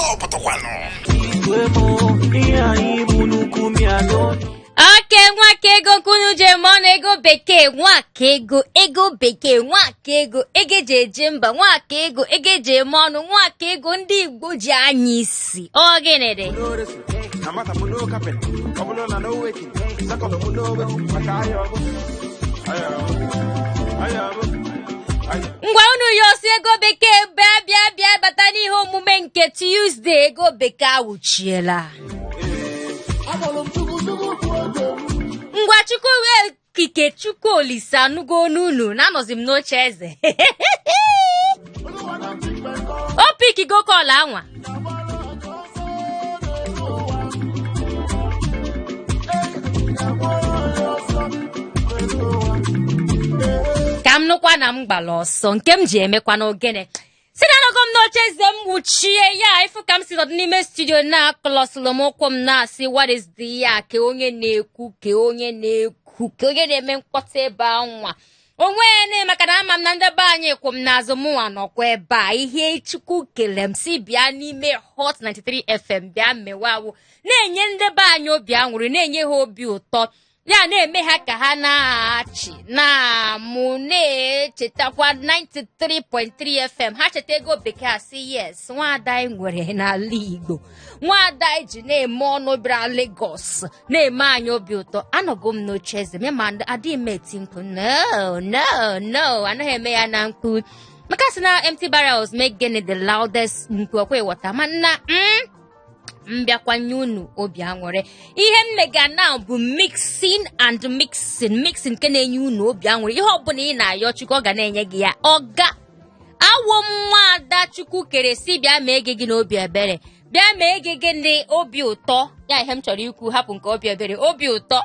Ọsọ pụtakwanụ. Oke Nwakaego nke unu ji eme ọnụ, ego bekee, Nwakaego, ego bekee, Nwakaego, ego eji eje mba, Nwakaego, ego eji eme ọnụ, Nwakaego, ndị Igbo ji anya isi. Ọ gịnị dị? Ngwa, unu ya osi ego bekee, bịa bịa bịa bata n'ihe omume nke Tuesday. Ego bekee awụchiela. Ngwa, Chukwu okike, Chukwu Olise anụgo onu unu na anọzi m n'oche eze. O pikigo call anwa. Ka m nụkwa na m gbara ọsọ nke m ji emekwa n'ogene si na anọgo m n'oche eze m wuchie ya. Ịfụ ka m si nọdụ n'ime studio na-akọlọsịlụ m ụkwụ m na-asị, "What is the ya?" Ka onye na-ekwu, ka onye na-ekwu, ka onye na-eme mkpọtụ ebe anwa onwe ya, maka na ama m na ndị be anyị kwụ m n'azụ. Mụnwa nọkwa ebe a. Ihe Chukwu kele m si bịa n'ime Hot 93 FM bịa mewe awụ na-enye ndị be anyị obi aṅụrị, na-enye ha obi ụtọ, ya na-eme ha ka ha na-achị na-amụ, na-echetakwa 93.3 FM. Ha cheta ego bekee, asị, "Yes, nwaada anyị nwere n'ala Igbo, nwaada anyị ji na-eme ọnụ bịara Lagos na-eme anyị obi ụtọ." Anọgo m n'oche eze m, ma adịghị m eti mkpu. No, no, no, anaghị eme ya na mkpu, maka sị na empty barrels make gịnị the loudest mkpu. Ọkwa ịghọta? Ma nna m bịakwanye unu obi aṅụrị. Ihe m mega now bụ mixing and mixing, mixing nke na-enye unu obi aṅụrị. Ihe ọbụla ị na-ayọ Chukwu, ọ ga na-enye gị ya. Ọga awụ m nwaada Chukwu kere si bịa mee gị gị n'obi ebere, bịa mee gị gịnị obi ụtọ. Ya ihe m chọrọ ikwu, hapụ nke obi ebere, obi ụtọ.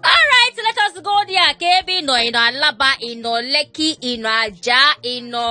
Alright, let us go there. Ka ebe ị nọ, ị nọ Alaba, ị nọ Lekki, ị nọ Ajah, ị nọ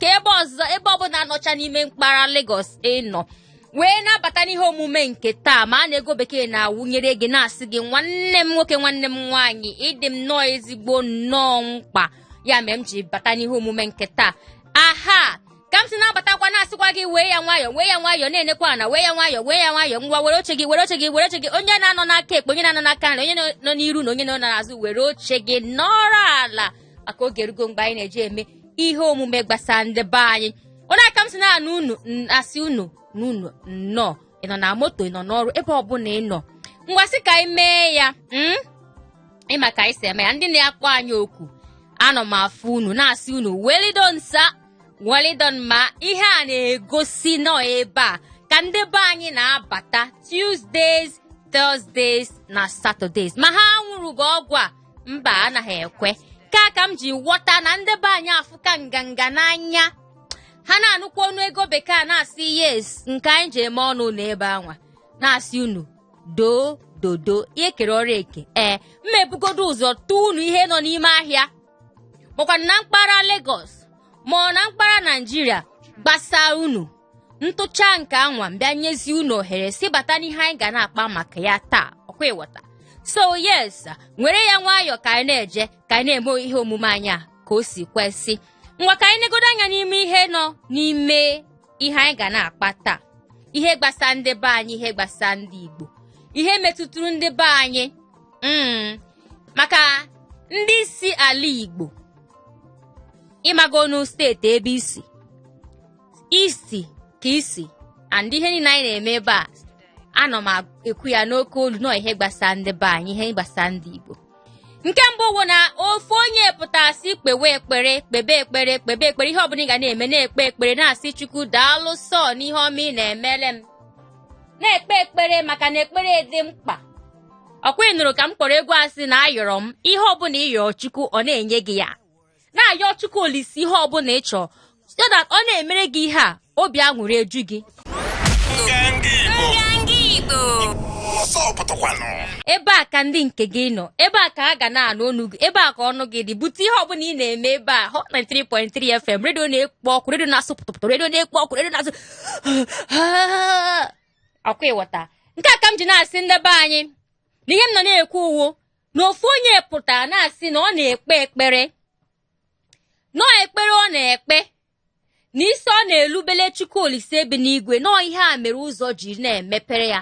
ka ebe ọzọ, ebe ọbụla nọcha n'ime mpaghara Lagos ị nọ wee na-abata n'ihe omume nke taa. Ma a na ego bekee na-awụnyere gị, na-asị gị, nwanne m nwoke, nwanne m nwaanyị, ịdị m nnọọ ezigbo nnọọ mkpa. Ya mere m ji bata n'ihe omume nke taa. Aha ka m si na-abatakwa, na-asịkwa gị, wee ya nwayọọ, wee ya nwayọọ, na-enekwa ana, wee ya nwayọọ, wee ya nwayọọ. Ngwa, were oche gị, were oche gị, were oche gị. Onye na-anọ n'aka ekpe, onye na-anọ n'aka nri, onye nọ n'iru na onye nọ n'azụ, were oche gị nọrọ ala, maka oge erugo mgbe anyị na-eji eme ihe omume gbasara ndị be anyị. Onye aka m si na-anụ unu, asị unu na unu nnọọ. Ị nọ na moto, ị nọ n'ọrụ, ebe ọbụla ị nọ, ngwa, sị ka anyị mee ya. Ịma ka anyị si eme ya. Ndị na-akpọ anyị oku, anọ m afụ unu, na-asị unu well done sir, well done ma. Ihe a na-egosi nọ ebe a ka ndị be anyị na-abata Tuesdays, Thursdays na Saturdays, ma ha anwụrụgo ọgwụ a mba anaghị ekwe ka ka m ji ghọta na ndị be anyị afụka nganga n'anya. Ha na-anụkwa ọnụ ego bekee a, na-asị, "Yes, nke anyị ji eme ọnụ n'ebe anwa." Na-asị unu doo dodo, ihe kere ọrụ eke. Ee, mma ebugodo ụzọ tụọ unu ihe nọ n'ime ahịa, makwa na mpaghara Lagos ma ọ na mpaghara Naijiria gbasara unu. Ntụcha nke anwa, mbịa nyezi unu ohere si bata n'ihe anyị ga na-akpa maka ya taa. Ọkwa ịghọta? So yes, were ya nwayọọ ka anyị na-eje, ka anyị na-eme ihe omume anyị a ka o si kwesị. Ngwa, ka anyị negodo anya n'ime ihe nọ n'ime ihe anyị ga na-akpa taa, ihe gbasa ndị be anyị, ihe gbasa ndị Igbo, ihe metụtụrụ ndị be anyị, maka ndị si ala Igbo. Ịmagonu steeti ebe isi isi ka isi and ihe niile anyị na-eme ebe a, anọ m ekwu ya n'oke olu nọ ihe gbasa ndị be anyị, ihe gbasa ndị Igbo. Nke mbụ bụ na ofu onye pụtara sị kpewe ekpere, kpebe ekpere, kpebe ekpere. Ihe ọbụla ị ga na-eme, na-ekpe ekpere, na-asị, "Chukwu, daalụ sọ n'ihe ọma ị na-emele m." Na-ekpe ekpere, maka na ekpere dị mkpa. Ọkwa ị nụrụ ka m kpọrọ egwu asị na ayọrọ m ihe ọbụla ị yọrọ Chukwu, ọ na-enye gị ya. Na-ayọ Chukwu Olise ihe ọbụla ị chọọ, so that ọ na-emere gị ihe a, obi aṅụrị eju gị. Nganga Igbo. Nganga Igbo. Ọsọ pụtakwanụ. Ebe a ka ndị nke gị nọ, ebe a ka a ga na-anụ ọnụ gị, ebe a ka ọnụ gị dị. Bute ihe ọbụla ị na-eme ebe a, Hot 93.3 FM, redio na-ekpo ọkụ, redio na-asụ pụtụpụtụ, redio na-ekpo ọkụ, redio na-asụ. Ọkwa ịghọta? Nke a ka m ji na-asị ndị be anyị na ihe m nọ na-ekwu uwo na ofu onye pụtara na-asị na ọ na-ekpe ekpere, nọọ ekpere ọ na-ekpe. Na isi ọ na-elubele Chukwu Olise bi n'igwe nọọ ihe a mere ụzọ ji na-emepere ya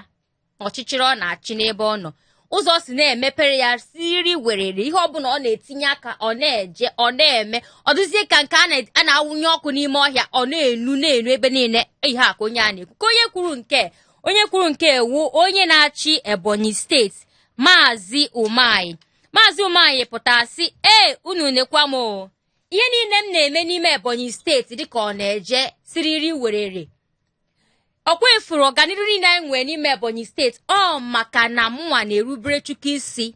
ọchịchịrị ọ na-achị n'ebe ọ nọ, ụzọ si na-emepere ya siri werere, ihe ọbụla ọ na-etinye aka ọ na-eje ọ na-eme, ọ dịzie ka nke a na-awụnye ọkụ n'ime ọhịa, ọ na-enu na-enu ebe niile. Ihe a ka onye a na-ekwu. Ka onye kwuru nke onye kwuru nke wu onye na-achị Ebonyi steeti, Maazị Umahi. Maazị Umahi pụta sị, ee, unu nekwa m o, ihe niile m na-eme n'ime Ebonyi steeti dịka ọ na-eje siriri werere. Ọkwa efuru ọganiru niile anyị nwere n'ime Ebonyi steeti, ọ maka na mụnwa na-erubere Chukwu isi,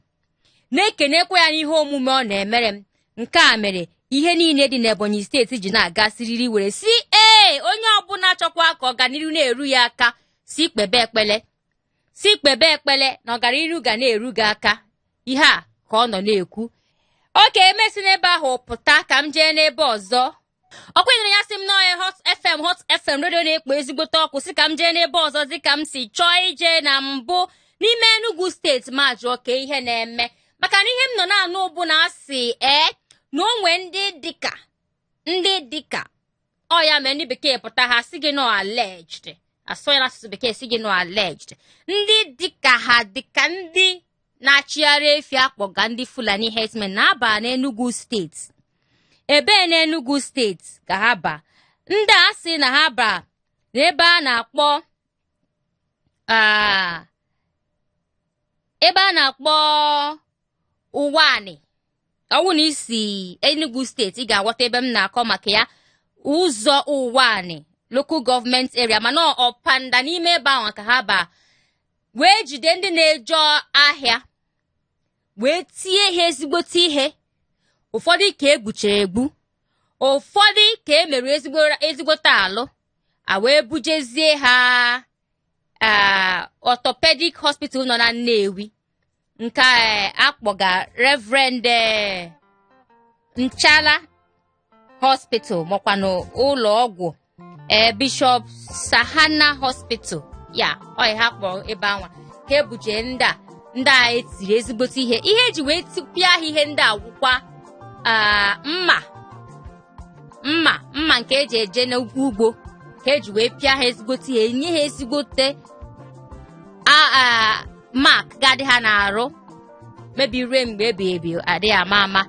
na-ekenekwa ya n'ihe omume ọ na-emere m. Nke a mere ihe niile dị n'Ebonyi steeti ji na-aga siriri were si ee, onye ọbụla chọkwa ka ọganiru na-eru ya aka, si kpebe ekpele, si kpebe ekpele na ọganiru ga na-eru gị aka. Ihe a ka ọ nọ na-ekwu. Oke emesi n'ebe ahụ pụta ka m jee n'ebe ọzọ. Ọkwa ịnụrụ ya sị m n'ọhịa Hot FM, Hot FM redio na-ekpo ezigbote ọkụ, si ka m jee n'ebe ọzọ dịka m si chọọ ije na mbụ n'ime Enugu steeti, ma jụọ ka ihe na-eme, maka na ihe m nọ na-anụ bụ na asị ee na onwe ndị dịka ndị dịka ọ ya mere ndị bekee pụta ha sị gị nọ alleged, asụ ya n'asụsụ bekee sị gị nọ alleged, ndị dịka ha dịka ndị na-achịgharị efi akpọga ndị Fulani herdsmen na-aba n'Enugu steeti. Ebee n'Enugu steeti ka ha ba? Ndị a sị na ha ba n'ebe a na-akpọ ebe a na-akpọ Ụwanị. Ọ wụ na i si Enugu steeti, ị ga-aghọta ebe m na-akọ maka ya, ụzọ Ụwanị local government area, mana Ọpanda n'ime ebe ahụ ka ha ba wee jide ndị na-eje ahịa wee tie ha ezigbote ihe. Ụfọdụ ka egbuchara egbu, ụfọdụ ka e mere ezigbote alụ, a wee bujezie ha orthopedic hospital nọ na Nnewi, nke akpọga Reverend Nchala Hospital, makwanụ ụlọ ọgwụ Bishop Sahana Hospital ya ọ ha kpọrọ ebe anwa ka ebuje ndị a, ndị a etiri ezigbote ihe. Ihe eji wee tipịa ha ihe ndị a wụkwa mma mma mma nke eji eje n'ugbo ka eji wee pịa ha ezigbote ihe, nye ha ezigbote mark ga-adị ha n'arụ mebi ruo mgbe ebighị ebi, adịghị ama ama.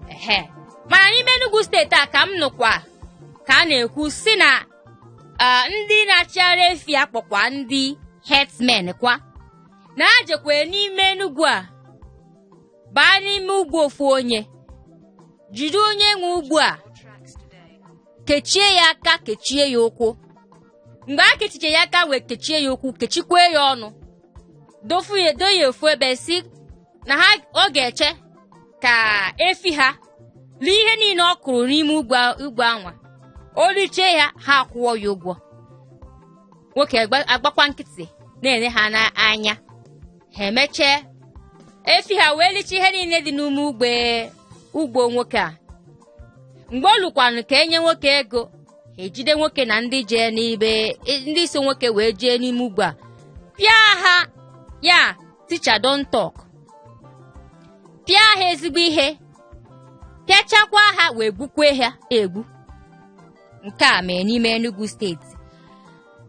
Ehe, mana n'ime Enugu steeti a ka m nụkwa ka a na-ekwu si na ndị na-achịgharị efi akpọkwa ndị herdsmen kwa na ha jekwe n'ime Enugu a baa n'ime ugbo ofu onye, jide onye nwe ugbo a, kechie ya aka, kechie ya ụkwụ. Mgbe a kechiche ya aka wee kechie ya ụkwụ, kechikwe ya ọnụ, dofu ya, do ya ofu ebe, si na ha ọ ga-eche ka efi ha lie ihe niile ọ kụrụ n'ime ugbo anwa. O richie ya, ha akwụọ ya ụgwọ. Nwoke agbakwa nkịtị na-ene ha n'anya. Ha emechie, efi ha wee lichaa ihe niile dị n'ime ugbo nwoke a. Mgbe ọ lụkwanụ ka enye nwoke ego, ha ejide nwoke na ndị jee n'ibe ndị so nwoke wee jee n'ime ugbo a, pịa ha ya teacher don talk, pịa ha ezigbo ihe, pịachakwa ha wee gbukwe ha egbu. Nke a mee n'ime Enugu steeti.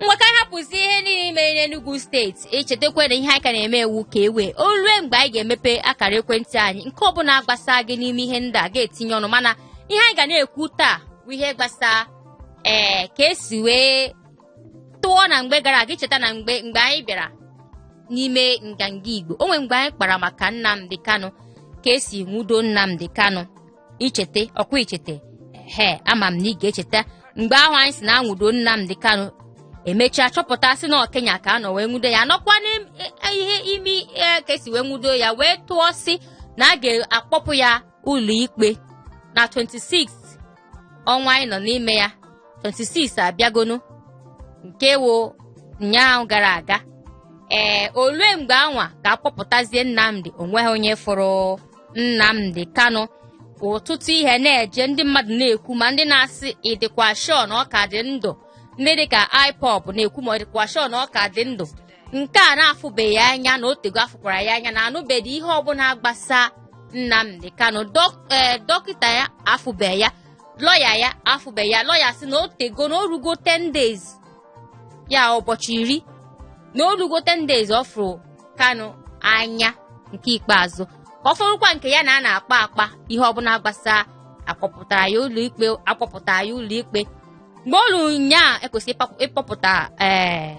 Ngwa, ka anyị hapụzi ihe niile mere n'Enugu steeti. Echetakwa na ihe anyị ka na-eme ewu ka e wee o rue mgbe anyị ga-emepe akara ekwentị anyị, nke ọbụla gbasa gị n'ime ihe ndị a ga-etinye ọnụ. Mana ihe anyị ga na-ekwu taa bụ ihe gbasa ee ka esi wee tụọ na mgbe gara aga. Icheta na mgbe anyị bịara n'ime Nganga Igbo, o nwere mgbe anyị kpara maka Nnamdi Kanu, ka esi nwudo Nnamdi Kanu. Ichete ọkwa ichete? He, ama m na ị ga-echeta mgbe ahụ anyị si na anwudo Nnamdi Kanu, emechaa chọpụta sị na Kenya ka a nọ wee nwudo ya, nọkwa n'ihe imi ka esi wee nwudo ya, wee tụọ sị na a ga-akpọpụ ya ụlọ ikpe na 26 ọnwa anyị nọ n'ime ya. 26 abịagonu, nke wo ụnyaahụ gara aga. Ee, olue mgbe anwa ga-akpọpụtazie Nnamdi? Onweghị onye fụrụ Nnamdi Kanu. Ọtụtụ ihe na-eje, ndị mmadụ na-ekwu, ma ndị na-asị ịdịkwa sure na ọ ka dị ndụ, ndị dịka IPOB na-ekwu ma ọ dịkwa sure na ọ ka dị ndụ, nke a na-afụbeghị anya na otego afụkwara ya anya na anụbeghị ihe ọbụla gbasa Nnamdi Kanu. Dọkịta ya afụbeghị ya. Lọya ya afụbeghị ya. Lọya sị na o tego, na o rugo 10 days, ya ụbọchị 10, na o rugo 10 days ọ fụrụ Kanu anya nke ikpeazụ. Ka ọ fọrụkwa nke ya na a na-akpa akpa ihe ọbụla gbasa akpọpụtara ya ụlọ ikpe, akpọpụtara ya ụlọ ikpe mgbe o ruru nyaa ekwesịrị ịkpọpụta ee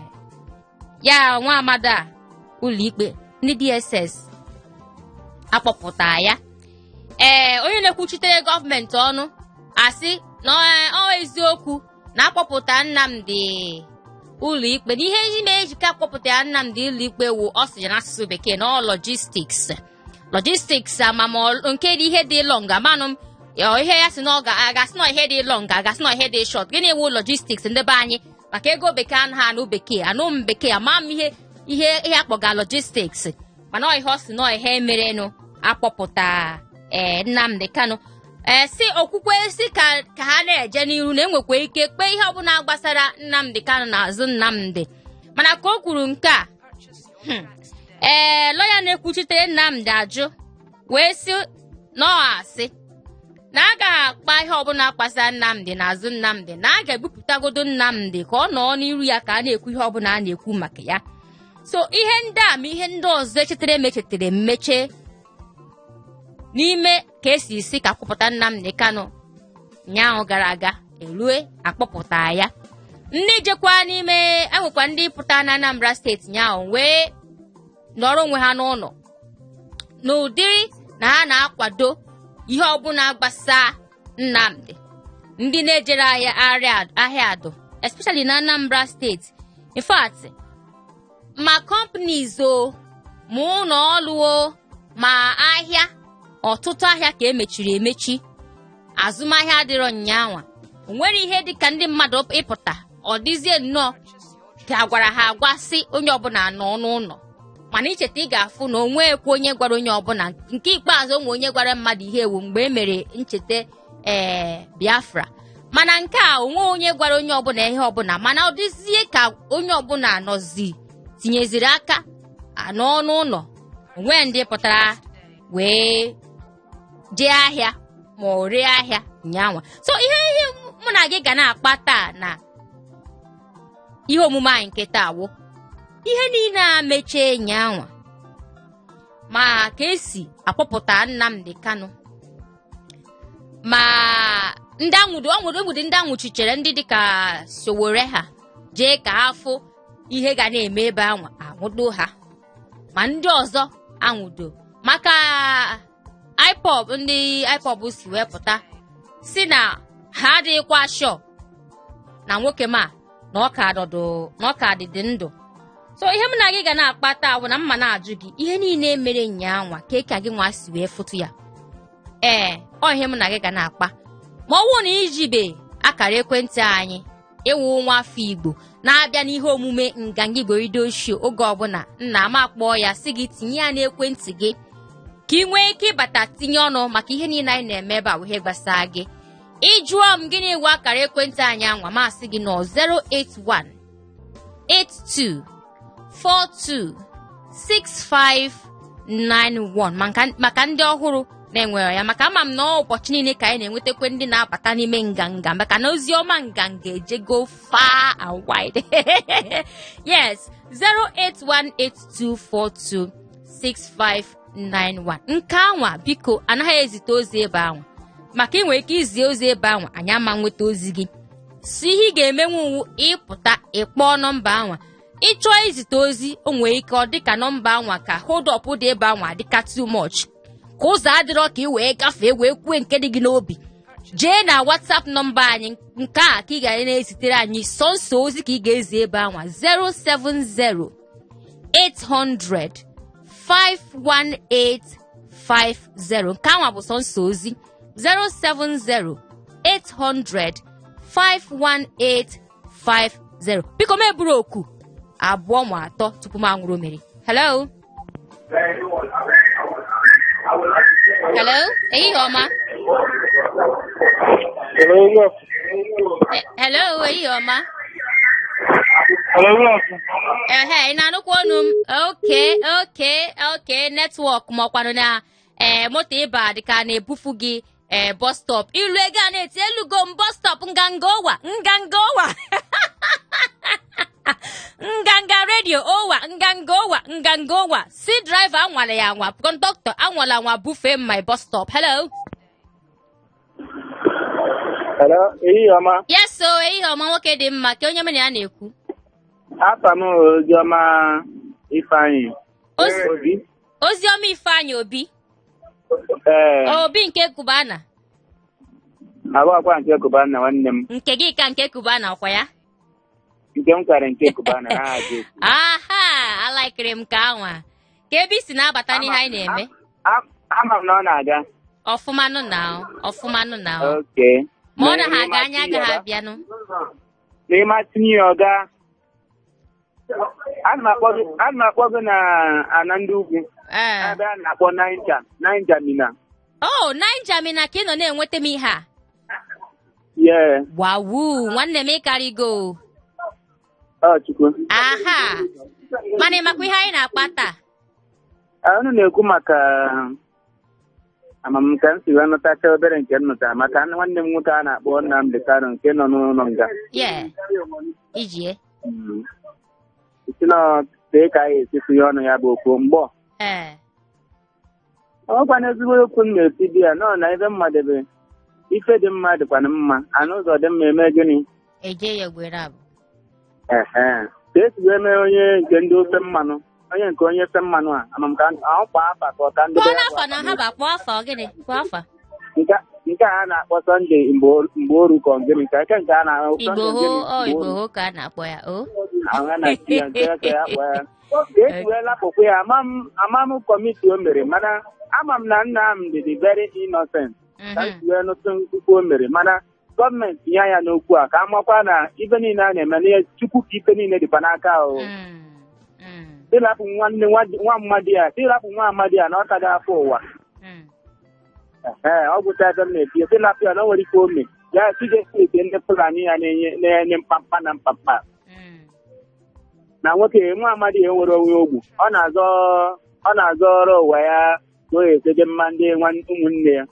ya nwa amadi a ụlọ ikpe, ndị DSS akpọpụta ya. Ee, onye na-ekwuchitere gọọmenti ọnụ asị na ọ eziokwu na akpọpụta Nnamdi ụlọ ikpe, na ihe ime ejika akpọpụta ya Nnamdi ụlọ ikpe wụ, ọ sị ya n'asụsụ bekee na ọ logistics, logistics amam nke dị ihe dị long, amanụ m ihe ya sị na ọ ga-asị na ihe dị long, ga-asị na ihe dị short. Gịnị wụ logistics, ndị be anyị? Maka ego bekee anaghị anụ bekee, anụ m bekee, ama m ihe ihe ihe akpọga logistics, mana ọ ihe ọ sị na ọ ihe merenụ akpọpụta ee Nnamdi Kanu. Ee, si okwukwe si ka ka ha na-eje n'iru na enwekwa ike kpee ihe ọbụla gbasara Nnamdi Kanu n'azụ Nnamdi. Mana ka o kwuru nke a, ee, lọya na-ekwuchitere Nnamdi ajụ wee sị na ọ asị na agaghị akpa ihe ọbụla gbasara Nnamdi n'azụ Nnamdi, na a ga-ebupụtagodo Nnamdi ka ọ nọọ n'iru ya ka a na-ekwu ihe ọbụla a na-ekwu maka ya. So ihe ndị a ma ihe ndị ọzọ echetara m echetara mmeche n'ime ka esi si ka akpọpụta Nnamdi Kanu nyaahụ gara aga erue akpọpụta ya. Ndị jekwa n'ime enwekwa ndị pụta na Anambra steeti nyaahụ wee nọrọ onwe ha n'ụlọ n'ụdịrị na ha na-akwado ihe ọbụla gbasaa Nnamdi. Ndị na-ejere ahịa ahịa adụ, especially na Anambra steeti, in fact ma companies o, ma ụlọ ọrụ o, ma ahịa, ọtụtụ ahịa ka emechiri emechi. Azụmahịa adịrọ nnyanwa. O nwere ihe dịka ndị mmadụ ịpụta, ọ dịzie nnọọ ka a gwara ha agwa sị onye ọbụla nọ n'ụlọ. Mana icheta, ị ga-afụ na onwekwa onye gwara onye ọbụla. Nke ikpeazụ onwe onye gwara mmadụ ihe ewu mgbe e mere ncheta ee Biafra, mana nke a onwe onye gwara onye ọbụla ihe ọbụla. Mana ọ dịzie ka onye ọbụla nọzi tinyeziri aka n'ọnụ ụlọ, onwe ndị pụtara wee jee ahịa ma ọ ree ahịa nyanwa. So ihe ihe mụ na gị ga na-akpa taa na ihe omume anyị nke taa wụ ihe niile a mechie nyanwa, ma ka esi akpọpụta Nnamdi Kanu, ma ndị anwụdo ọnwụdo enwude ndị anwụchichere, ndị dịka Sowore ha jee ka ha fụ ihe ga na-eme ebe anwa anwụdo ha, ma ndị ọzọ anwụdo maka IPOB. Ndị IPOB si wee pụta si na ha adịghịkwa sure na nwoke ma na ọ ka nọdụ na ọ ka dịdị ndụ. So ihe m na gị ga na-akpa taa bụ na mma na-ajụ gị ihe niile mere nyaanwa ka ka gị nwa si wee fụtụ ya. Ee, ọ ihe m na gị ga na-akpa. Ma ọ bụrụ na ijibe akara ekwentị anyị, ịwụ nwa afọ Igbo na-abịa n'ihe omume Nganga Igbo Radio Show oge ọbụla nna m akpọọ ya, sị gị tinye ya n'ekwentị gị ka ị nwee ike ịbata tinye ọnụ maka ihe niile anyị na-eme ebe a bụ ihe gbasara gị. Ị jụọ m gịnị wụ akara ekwentị anyị anwa, masị gị nọ 081 82 42 6591, maka ndị ọhụrụ na-enwere ya, maka ama m na ụbọchị niile ka anyị na-enwetakwa ndị na-abata n'ime nganga, maka na ozi ọma nganga ejego far and wide. Yes, 08182426591 nke anwa. Biko, anaghị ezite ozi ebe anwa, maka ị nwere ike izi ozi ebe anwa, anyị ama nweta ozi gị. Si ihe ị ga-emenwu wu ịpụta ịkpọọ nọmba anwa. Ị chọọ izite ozi, o nwere ike ọ dịka nọmba anwa ka hold up dị ebe anwa dịka too much, ka ụzọ adịrọ ka ị wee gafee wee kwue nke dị gị n'obi. Jee na WhatsApp nọmba anyị nke a ka ị ga na-ezitere anyị sọnsọ ozi ka ị ga-ezi ebe anwa: 070 800 51850. Nke anwa bụ sọnsọ ozi: 070 800 51850. Biko, m eburu oku abụọ ma atọ tupu m anwụrụ mmiri. Hello, hello, ehihie ọma. Hello, good. Hello, ehihie ọma. Hello, good. Ehe, ị na-anụkwa ọnụ m? Okay, network ma ọkwanụ na ee moto ịba dịka na-ebufu gị. Ee, bus stop ilu ego a na-eti elugo m bus stop. Nganga ụwa, nganga ụwa, Nganga Redio ụwa, nganga ụwa, nganga ụwa. Si driver anwala ya anwa, conductor anwala anwa bufee m my bus stop. Hello. Hello, ehihie ọma. Yes o, ehihie ọma, nwoke dị mma. Ka onye mụ na ya na-ekwu? Afa m Oziọma Ifeanyị Obi. Oziọma Ifeanyị Obi? Ee. Obi nke Cubana? Abụọkwa nke Cubana, nwanne m. Nke gị ka nke Cubana ọkwa ya? Nke m kwara nke Cubana na Jesu. Aha, alaikiri m ka anwa ka ebe i si na-abata n'ihe anyị na-eme. Ama m na ọ na-aga. Ọfụmanụ na ọfụmanụ na. Okay. Ma ọ na ha aga, anyị agaghị abịanụ. N'ime tinye ya ọga. Ana m akpọ gị na ana ndị ugwu. Ee. Ebe a na-akpọ Niger, Niger Minna. Oh, Niger Minna ka ị nọ na-enweta m ihe a? Yeah. Wawu, nwanne m, ịkarịgo. Ọ Chukwu. Aha, mana ị makwa ihe anyị na-akpa taa? Unu na-ekwu maka amam ka m si wee nụtacha obere nke m nụtara maka nwanne m nwoke a na-akpọ Nnamdi Kanu nke nọ n'ụlọ nga. Yeah. Ijie. Si na tee ka anyị esi ya ọnụ ya bụ okwu mgbọ. Ee. Ọkwa na ezigbo okwu m na-eti di ya nọ na ebe mmadebe ife dị mma dịkwana mma, anụ ụzọ dị mma eme gịnị? Eje ya gwere abụ. Ehe. Ka esi wee mee onye nke ndị ofe mmanụ, onye nke onye ofe mmanụ a, ama m ka ahụ kpọọ afa ka ọ ka ndị Kpọọ be ya n'afa na ha ba kpọọ afa ọ gịnị? Kpọọ afa. Nke a na-akpọ Sunday Mgboru ka ọ gịnị ka nke a na-akpọ Igboho ọ Igboho ka a na-akpọ ya o. Ahụ a na-eti ya nke ka ya kpọọ ya. Ka esi wee lapụkwa ya, ama m committee o mere, mana ama m na Nnamdi dị very innocent. Ka esi wee nụtụ nkwukwu o mere, mana gọọmenti tinye anya n'okwu a ka amakwa na ife niile a na-eme n'ihe Chukwu ka ife niile dịkwa n'aka o. Ịlapụ nwanne nwa mmadụ ya, ịlapụ nwa amadi ya na ọ ka dị afọ ụwa. Ee, ọ gwụcha ebe m na-eti ịlapụ ya na o nwere ike ome ya tige ndị Fulani ya na-enye mkpamkpa na mkpamkpa. Na nwoke nwa amadi ya nwere onwe ogbu, ọ na-azọ ọrụ ụwa ya ka o eseje mma ndị ụmụnne ya.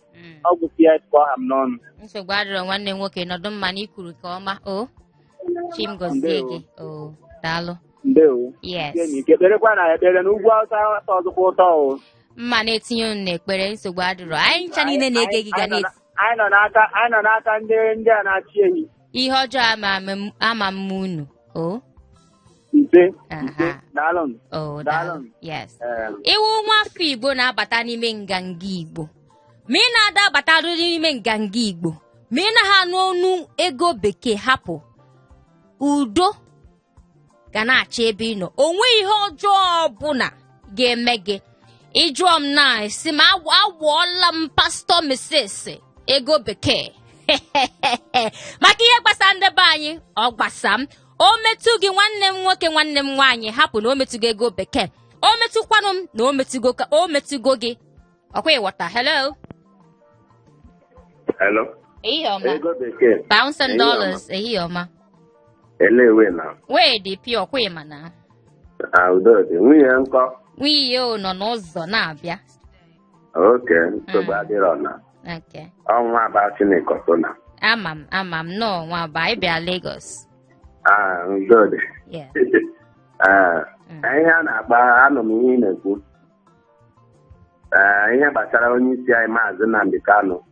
Ọ gwụsị ya ka ọ ha m n'ọnụ. Nsogbu adịrọ, nwanne m nwoke, nọdụ mma na ikwuru nke ọma o. Chim gọzie gị o, daalụ. Ndewo. Yes. Ike kperekwa na ekpere na ugwu Awụsa atọ ọzọkwa ụtọ o. Mma na-etinye unu n'ekpere, nsogbu adịrọ. Anyị ncha niile na-ege gị ga na-eti. Anyị nọ n'aka ndị a na-achị ehi. Ihe ọjọọ ama mma unu o. Ise ise, daalụ. O, daalụ. Yes. Iwu nwa afọ Igbo na-abata n'ime nganga Igbo, ma ị na-ada abatarụ n'ime nganga Igbo, ma ị naghị anụ ọnụ ego bekee, hapụ udo ga na-achị ebe ị nọ. O nweghị ihe ọjọọ ọbụla ga-eme gị. Ịjụọ m na si m awụọla m Pastor Mrs ego bekee maka ihe gbasara ndị be anyị, ọ gbasa m. O metụ gị, nwanne m nwoke, nwanne m nwaanyị, hapụ na o metụgo ego bekee, o metụkwanụ m na o metụgo ka o metụgo gị. Ọkwa ịghọta? Hello. Hello. Ehihie ọma. Ego bekee. Pounds and dollars, ehihie ọma. Elewe na. Wee dị pịọ ọkwa ịma na. Ah, udo dị. Nwunye nkọ? Nwunye o nọ n'ụzọ na-abịa. Okay, nsogbu adịrọ na. Okay. Ọnwa aba Chineke so na. Ama m, ama m nọọ nwa aba ị bịa Lagos. Ah, udo dị. Yeah. Ah, ihe a na-akpa, anụ m ihe ị na-ekwu. Ihe gbasara onye isi anyị Maazị Nnamdi Kanu.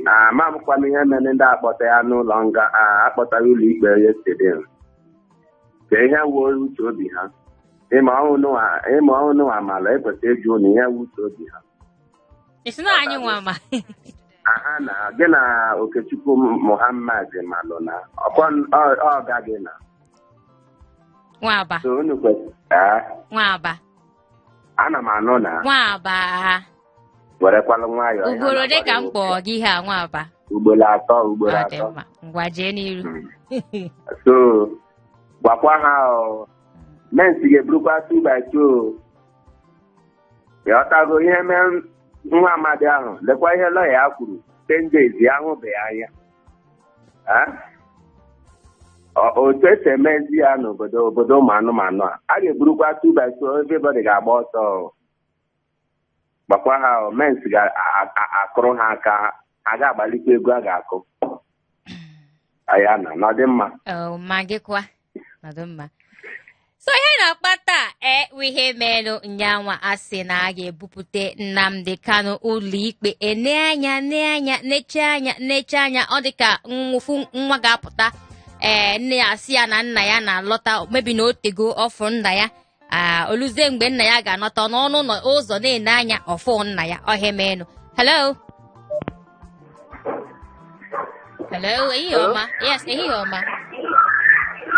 Ama m kwana ihe mere ndị akpọta ya n'ụlọ nga, akpọtara ụlọ ikpe yesterday. Ka ihe wuo uche obi ha. Ịma ọhụụ amala ekwesịrị ịjụ unu ihe wu uche obi ha. Isi na anyị nwa ama. Aha na gị na Okechukwu Muhammad malụ na ọkwa ọ gaghị na. Nwaba. So unu kwesịrị. Nwaba. Ana m anụ na. Nwaba. Werekwalụ nwayọọ. Ugboro ole ka m kpọọ gị ihe a, nwaba? Ugboro atọ, ugboro atọ. Ngwa jee n'iru. So gwakwa ha o. Mensi ga-eburukwa 2 by 2. Ịghọtago ihe mee nwa amadi ahụ, lekwa ihe lọya ya kwuru 10 days ya ahụbeghị anya. Otu esi emezi ya n'obodo obodo ụmụ anụmanụ a, a ga-eburukwa 2 by 2, everybody ga-agba ọsọ. Gbakwa ha mens ga-akụrụ ha aka, ha ga-agbalikwa egwu a ga-akụ. Aya na na ọ dị mma. Oh, ma gịkwa nọdụ mma. So ihe na-akpa taa wụ ihe merụ nyanwa a sị na a ga-ebupụte Nnamdi Kanu ụlọ ikpe. Ene anya, ne anya, neche anya, neche anya, ọ dị ka nwụfu nwa ga-apụta, ee, nne ya asị ya na nna ya na-alọta, maybe na o tego ọ fụ nna ya. O luzie mgbe nna ya ga-anọta n'ọnụ ụlọ ụzọ na-ene anya, ọ fụ nna ya. Ọ ihe menụ. Hello, hello, ehihie ọma. Yes, ehihie ọma.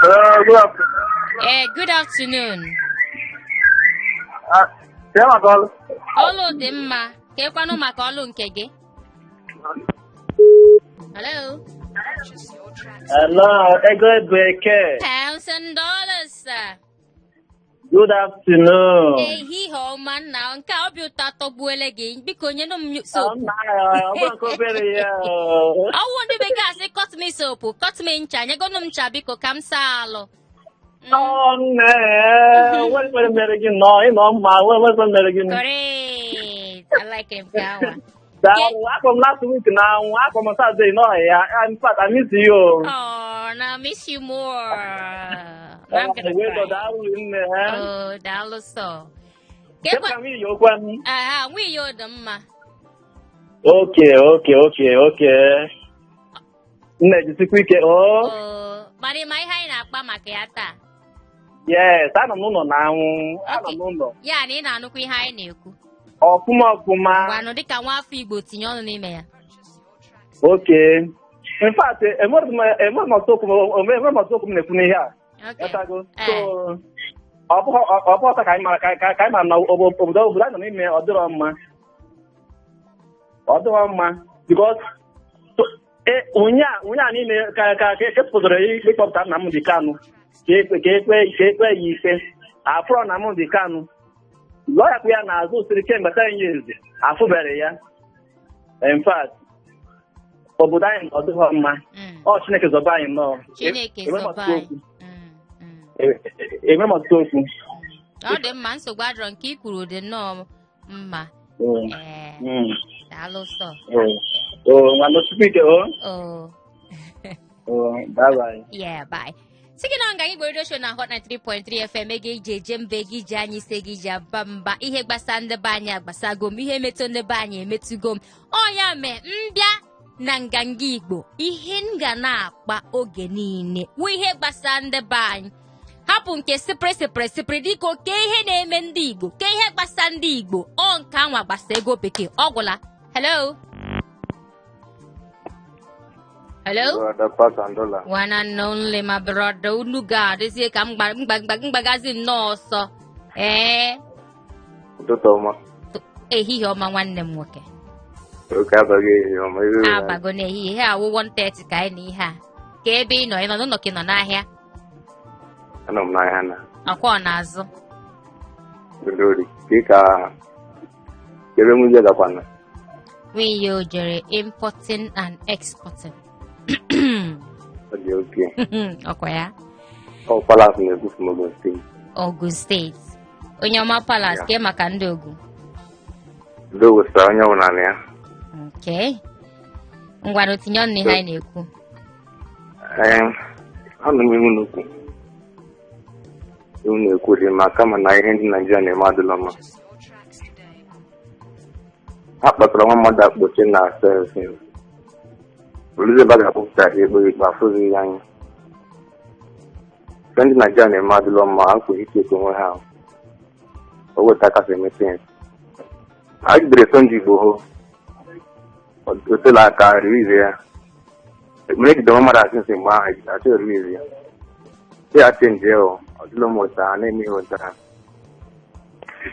Hello, good afternoon. Ee, good afternoon. Kee maka ọlụ? Ọlụ dị mma. Kekwanụ maka ọlụ nke gị? Hello. Hello, Ego Bekee. Pounds and dollars, sir. Good afternoon. Ehihie ọma nna. Nke a obi ụtọ atọgbuole gị. Biko nyenụ m soap. Nna ya, ọ bụrụ nke obere ya. Ọwụ ndị bekee asị cut me soap, cut me ncha, nyegonụ m ncha biko ka m saa alụ. Ọ nne, nwere mere gị nọ, ị nọ mma, nwere mere gị. Correct. I like him nke awa. Daalụ, akpọ m last week na anwụ, akpọ m Saturday nọ ya. In fact, I miss you. Oh, na I miss you more. I'm gonna Wee cry. daalụ nne, eh? Oh, daalụ sọ. Kekwa Kekwa m iyi okwu m. Aha, nwunye ọ dị mma. Okay. Nne, jisikwa ike, oh. Oh, mana ị ma ihe anyị na-akpa maka ya taa? Yes, anọ m n'ụlọ na anwụ, anọ m n'ụlọ. Ya na ị na-anụkwa ihe anyị na-ekwu. Ọfụma ọfụma. Ngwanụ, dịka nwa afọ Igbo, tinye ọnụ n'ime ya. Okay. In fact, enweghị m enweghị m ọtụtụ okwu enweghị m ọtụtụ okwu m na-ekwu n'ihe a. Ghọtago? So, ọ bụghị ọta ka anyị mara ka anyị mara na obodo anyị nọ n'ime ọ dịrọ mma. Ọ dịrọ mma because ụnya niile ka ekepụtara ikpe kpọpụta Nnamdi Kanu ka ekpe ya ikpe afụrọ Nnamdi Kanu, lọya kwụ ya n'azụ siri kemgbe 10 years afụbere ya. In fact, obodo anyị ọ dịghọ mma. Ọ Chineke zọba anyị nnọọ. Chineke Enweghị m zọba ọtụtụ anyị. okwu. Enweghị m ọtụtụ okwu. Ọ dị mma, nsogbu adịrọ, nke i kwuru dị nnọọ mma. Ee, daalụ sọ. Oh, nwanne, chukwu ike o. Oh. Oh, bye bye. Yeah, bye. Sị gị na nga Igbo Radio Show na Hot 93.3 FM, ego iji eje mba, ego iji anya ise, ego iji aba mba. Ihe gbasa ndị be anyị agbasago m, ihe metụ ndị be anyị emetụgo m. Ọ ya mee mbịa na nganga Igbo, ihe m ga na-akpa oge niile wụ ihe gbasa ndị be anyị. Hapụ nke sịpịrị sịpịrị sịpịrị, dịka oke ihe na-eme ndị Igbo, ke ihe gbasa ndị Igbo. Ọ nke anwa gbasa ego bekee. Ọ gwụla. Hello, hello. Brother Pasandola. One and only, my brother. Unu ga-adịzie ka mgbagazi nnọọ ọsọ. Ee. Ụtụtụ ọma. Ehihie ọma, nwanne m nwoke. Oke abaghị ehihie ọma. Ihe ụra. Abago n'ehihie. Ihe awụ 1:30 ka anyị na ihe a. Ka ebe ị nọ, ị nọ n'ụlọ ka ị nọ n'ahịa? Anọ m n'ahịa na Akwa ọ na-azụ? Ndori. Ka ebe nwunye gakwana. Nwunye o jere importing and exporting. Ọ dị oke. Ọkwa ya. Ọ Palace na-ekwu from Ogun State. Ogun State. Onye ọma Palace, Yeah. ke maka ndị Ogun? Udo wụsara onye ọbụla na ya. Okay. Ngwanụ, tinye ọnụ n'ihe anyị na-ekwu. Ee, anụ m iwu n'ukwu. Iwu na-ekwu dị mma, kama na ihe ndị Naijiria na-eme adịla mma. Ha kpatara nwa mmadụ akpọchi na cell. Oluzi ebe a ga-akpọpụta ha ekpe ikpe afụzighị ya anya. Ife ndị Naijiria na-eme adịla mma, ha kwesịrị ichekwa onwe ha. O weta aka si emepe ya. A jidere Sunday Igboho. O tela aka release ya. Ekpere ejide nwa mmadụ asị nsị mgbe ahụ achọ release ya. Sị ya change ya o, ọ dịla m ụta ha na-eme ihe ụta ha.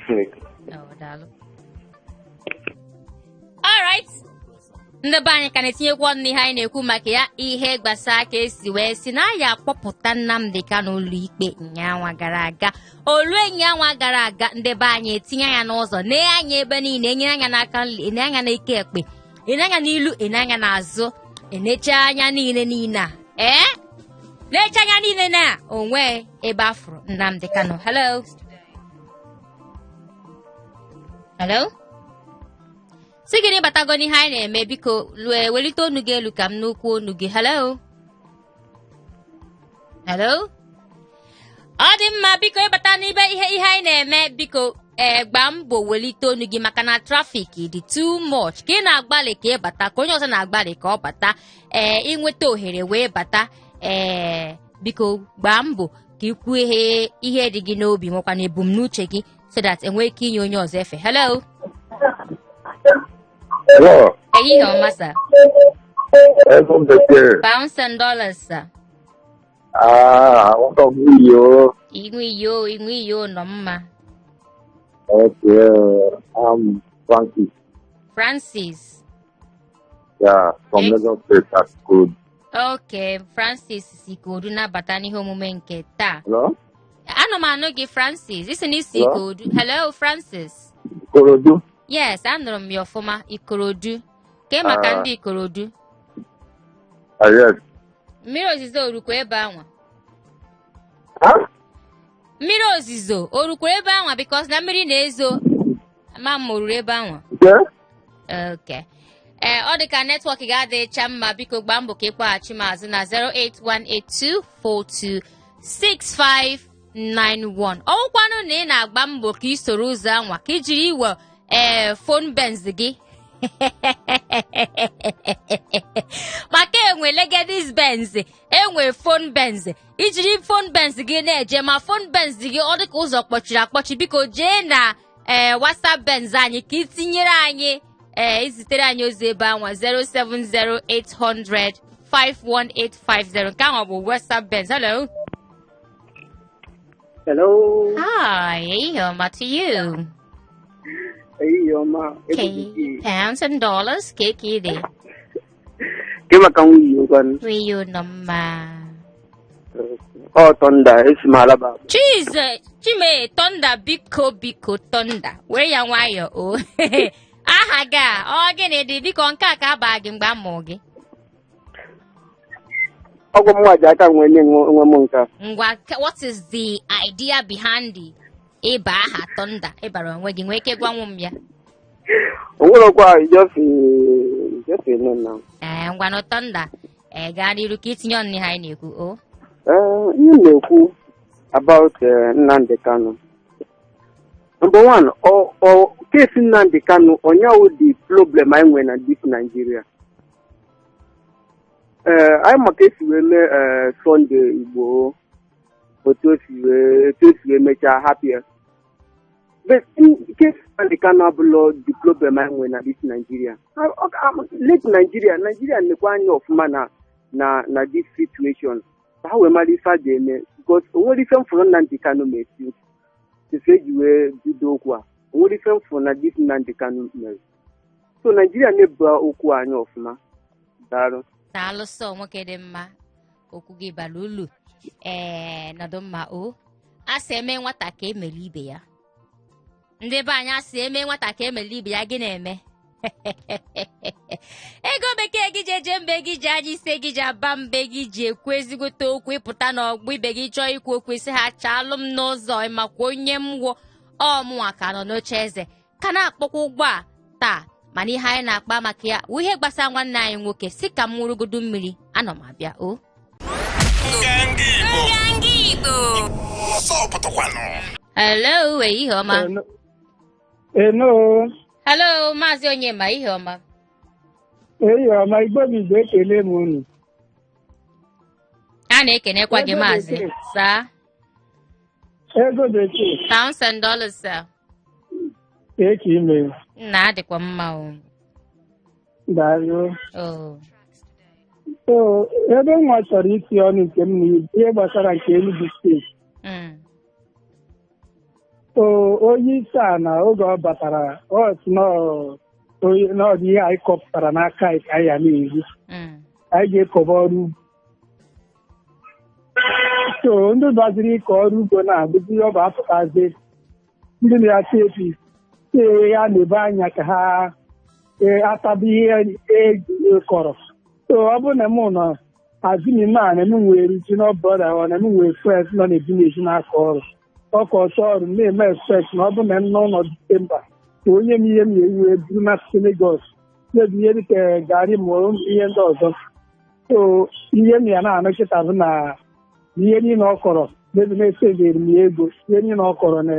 Chineke. Oh, daalụ. Alright. Ndị be anyị ka na-etinyekwa ọnụ n'ihe anyị na-ekwu maka ya, ihe gbasara ka esi wee si na ya akpọpụta Nnamdi Kanu ụlọ ikpe nyanwa gara aga. Olue nyanwa gara aga, ndị be anyị etinye anya n'ụzọ, nee anya ebe niile, enye anya n'aka nri, ene anya n'ike ekpe, ene anya n'ilu, ene anya n'azụ, enecha anya niile niile a, ee, na-eche anya niile na onwe ebe afụrụ Nnamdi Kanu. Hello, hello. Si gị na ịbatago n'ihe anyị na-eme, biko lue welite onu gị elu ka m n'okwu onu gị. Hello, hello. Ọ dị mma, biko ịbata n'ibe ihe anyị na-eme, biko ee, gbaa mbọ welite onu gị maka na traffic dị too much. Ka ị na-agbalị ka ịbata, ka onye ọzọ na-agbalị ka ọ bata, ee, ịnweta ohere wee bata. Ee, biko gbaa mbọ ka ikwu ihe dị gị n'obi, nwekwa na ebumnuche gị, so that enwee ike inye onye ọzọ efe. Hello. Hello, Ehihie ọma, sir. Ego bekee. Pounds and dollars, sir. Ah, nwata nwunye. Inwe iyo, inwe iyo nọ mma. Okay, I'm Francis. Francis. Yeah, from Lagos State at good. Okay, Francis si Ikodu nabata n'ihe omume nke taa. Hello? Anọ m anụ gị, Francis. Isi na isi Hello? Ikodu. Hello, Francis. Ikorodu. Yes, anụrụ m ya ọfụma. Ikorodu ke maka Ah. ndị Ikorodu. Ah, yes. Mmiri ozizo orukwa ebe anwa? Huh? Mmiri ozizo orukwa ebe anwa? Because na mmiri na-ezo ma m oruru ebe anwa. Okay? Okay. Ee, ọ dị ka network ga-adịcha mma. Biko gbaa mbọ ka ịkpọghachi m azụ na 08182426591. Ọwụkwanụ na ị na-agba mbọ ka ị soro ụzọ anwa ka ị jiri iwe ee phone Benz gị, maka enwe Legedis Benz, enwe phone Benz, ijiri phone Benz gị na-eje, ma phone Benz gị ọ dị ka ụzọ kpọchiri akpọchi, biko jee na ee WhatsApp Benz anyị ka ị tinyere anyị, ee, izitere anyị ozi ebe anwa, 07080051850. Nke ahụ bụ WhatsApp Benz. Hello. Hello. Hi, ehihie ọma to you. Ehihie ọma. Okay. Pounds and dollars, ka ị dị? Ke maka nwunye ngwanụ. Nwunye nọ mma. Ọ Thunder, esi m Alaba. Chize Chime Thunder, biko, biko, Thunder, were ya nwayọọ o. Aha gị a, ọ gịnị dị? Biko, nke a ka aba gị mgbe a mụrụ gị? Ọgwụ m nwa ji aka m wee nye nwe m nke a. Ngwa, what is the idea behind the ịba aha Thunder ịbara onwe gị? Nwee ike gwanwu m ya? O nwerekwa, just name now. Ee, ngwanụ, Thunder, ee, gaa n'iru ka itinye ọnụ ihe anyị na-ekwu o. Ee, ihe m na-ekwu about Nnamdi Kanu. Number one, ọ case Nnamdi Kanu onyawu the problem anyị nwere na this Nigeria. Ee, anyị maka esi wee mee Sunday Igboho, otu o si wee mechaa hapụ ya. But in case Nnamdi Kanu abụlọ the problem anyị nwere na this Nigeria. Let Nigeria nekwa anya ọfụma na this situation, ka ha wee mara ife a ga-eme, because o nwere ife m fụrụ Nnamdi Kanu mesi ife eji wee bido okwu a. O nwere ife m fụrụ na this Nnamdi Kanu mere. So Nigeria na-ebu okwu anyị ọfụma. Daalụ. Daalụ sọ, nwoke dị mma. Okwu gị bara ulu. Ee, nọdụ mma o. A sị eme nwata ka emere ibe ya. Ndị be anyị asị eme nwata ka emere ibe ya. Gị na-eme ego bekee gị ji eje mbe, gị ji anya ise, gị ji aba mbe, gị ji ekwu ezigbote okwu, ịpụta n'ọgbọ ibe gị chọọ ikwu okwu, isi ha chalụ m n'ụzọ. Ịmakwa onye m wụ? Ọmụnwa ka nọ n'oche eze ka na-akpọkwa ụgbọ a taa, mana ihe anyị na-akpa maka ya wụ ihe gbasara nwanne anyị nwoke. Si ka m ṅụrụgodu mmiri, anọ m abịa o. Nganga Igbo. Nganga Igbo. Ọsọ pụtakwanụ. Hello, ehihie ọma. Eno. Hello, Maazị Onyema, ihe ọma. Eyi ọma, Igbo bụ Igbo, ekele m unu. A na-ekenekwa gị. Ego Maazị bekee. Saa. Ego bekee. Pounds and dollars, sir. Ka ime. Nna, adịkwa mma o. Daalụ. O. So ebe nwa chọrọ iti ọnụ nke m na ihe gbasara nke Enugu Steeti. So onye isi a na oge ọ batara, ọ sị na ọ dị ihe anyị kọpụtara n'aka anyị ka anyị ya na-eri. Anyị ga-ekọba ọrụ ugbo. So ndị baziri ịkọ ọrụ ugbo na-abụzi ọ bụ apụtazi ndị na-achị APC ee ya na-ebe anya ka ha ee, ataba ihe e kọrọ. So ọ bụrụ na mụ nọ azumi na m nwere junior brother ọ na m nwere friends nọ na village na-akọ ọrụ, ọkọ ọsọ ọrụ m na-eme expect na ọ bụrụ na m n'ọnọdụ Disemba. Ka onye m ihe m ga-eyi wee buru na Lagos, mebi ihe dịka garị ma ọ ihe ndị ọzọ. So ihe m ya na-anụ kịta bụ na ihe niile ọ kọrọ mebi na-esebere m ya ego, ihe niile ọ kọrọ na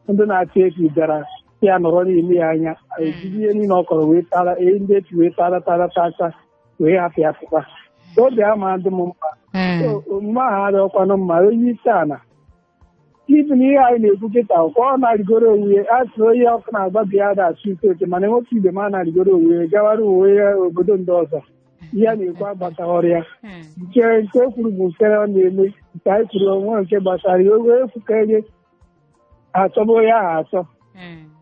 ndị na-achị efi bịara ya nọrọ n'ime ya anya ejiri ihe niile ọ kọrọ wee tara ihe ndị echi wee tara tara tacha wee hapụ ya pụta. Obi ama dị m mma. So omume ahụ adịghịkwanụ mma. Onye isi ala ibi na ihe anyị na-ekwu kịta ka ọ na-arịgoro onwe ya, a sị onye ọkụ na-agbabi ya da-achụ ike oke, mana nwoke ibe m a na-arịgoro onwe ya gawara uwe ya obodo ndị ọzọ. Ihe a na-ekwu agbataghọrọ ya. Nke o kwuru bụ nke ọ na-eme, nke anyị kwuru onwe nke gbasara ya oge efu ka enye achọba onye ahụ achọ.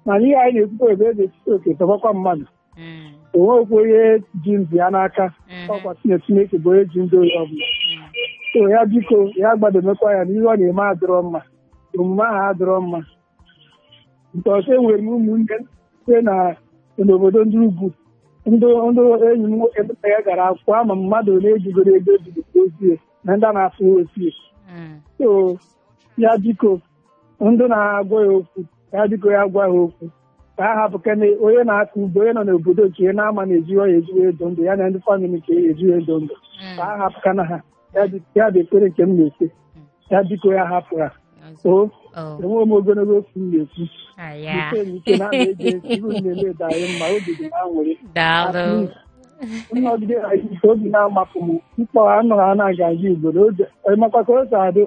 Mana ihe anyị na-ekwukwa ebe eze etiti oke tọbakwa mmadụ onwekwa onye ji ndụ ya n'aka. Ọkwa Chineke bụ onye ji ndụ onye ọbụla. So ya biko ya gbadomekwa ya na ihe ọ na-eme adịrọ mma, omume ahụ adịrọ mma. Nke ọzọ, enwere m ụmụnne site na n'obodo ndị ugwu, ndị enyi m nwoke nna ya gara akwụkwọ, ama m mmadụ ole ejigoro ego ejigoro ozie na ndị a na-afụ osie. So ya biko, ndị na-agwa ya okwu, ya biko ya gwa ha okwu ka ha hapụ kene onye na-akọ ugbo, onye nọ n'obodo nke ya na-ama na-eji ọya ejiwe edo ndụ ya na ndị family nke ya ejiwe edo ndụ, ka ha hapụ kana ha. Ya bụ ekpere nke m na-ekpe, ya biko ya hapụ ha o. Oh. Enweghị m ogologo okwu m na-ekwu. Aya. Ike m ike na na-eji ihu m na-eme dị anyị mma, obi dị m aṅụrị. Daalụ. Nnọgide na ike obi na-amapụ m mkpọ anọ ha na-aga aga ugboro oge makwa ka o si adị.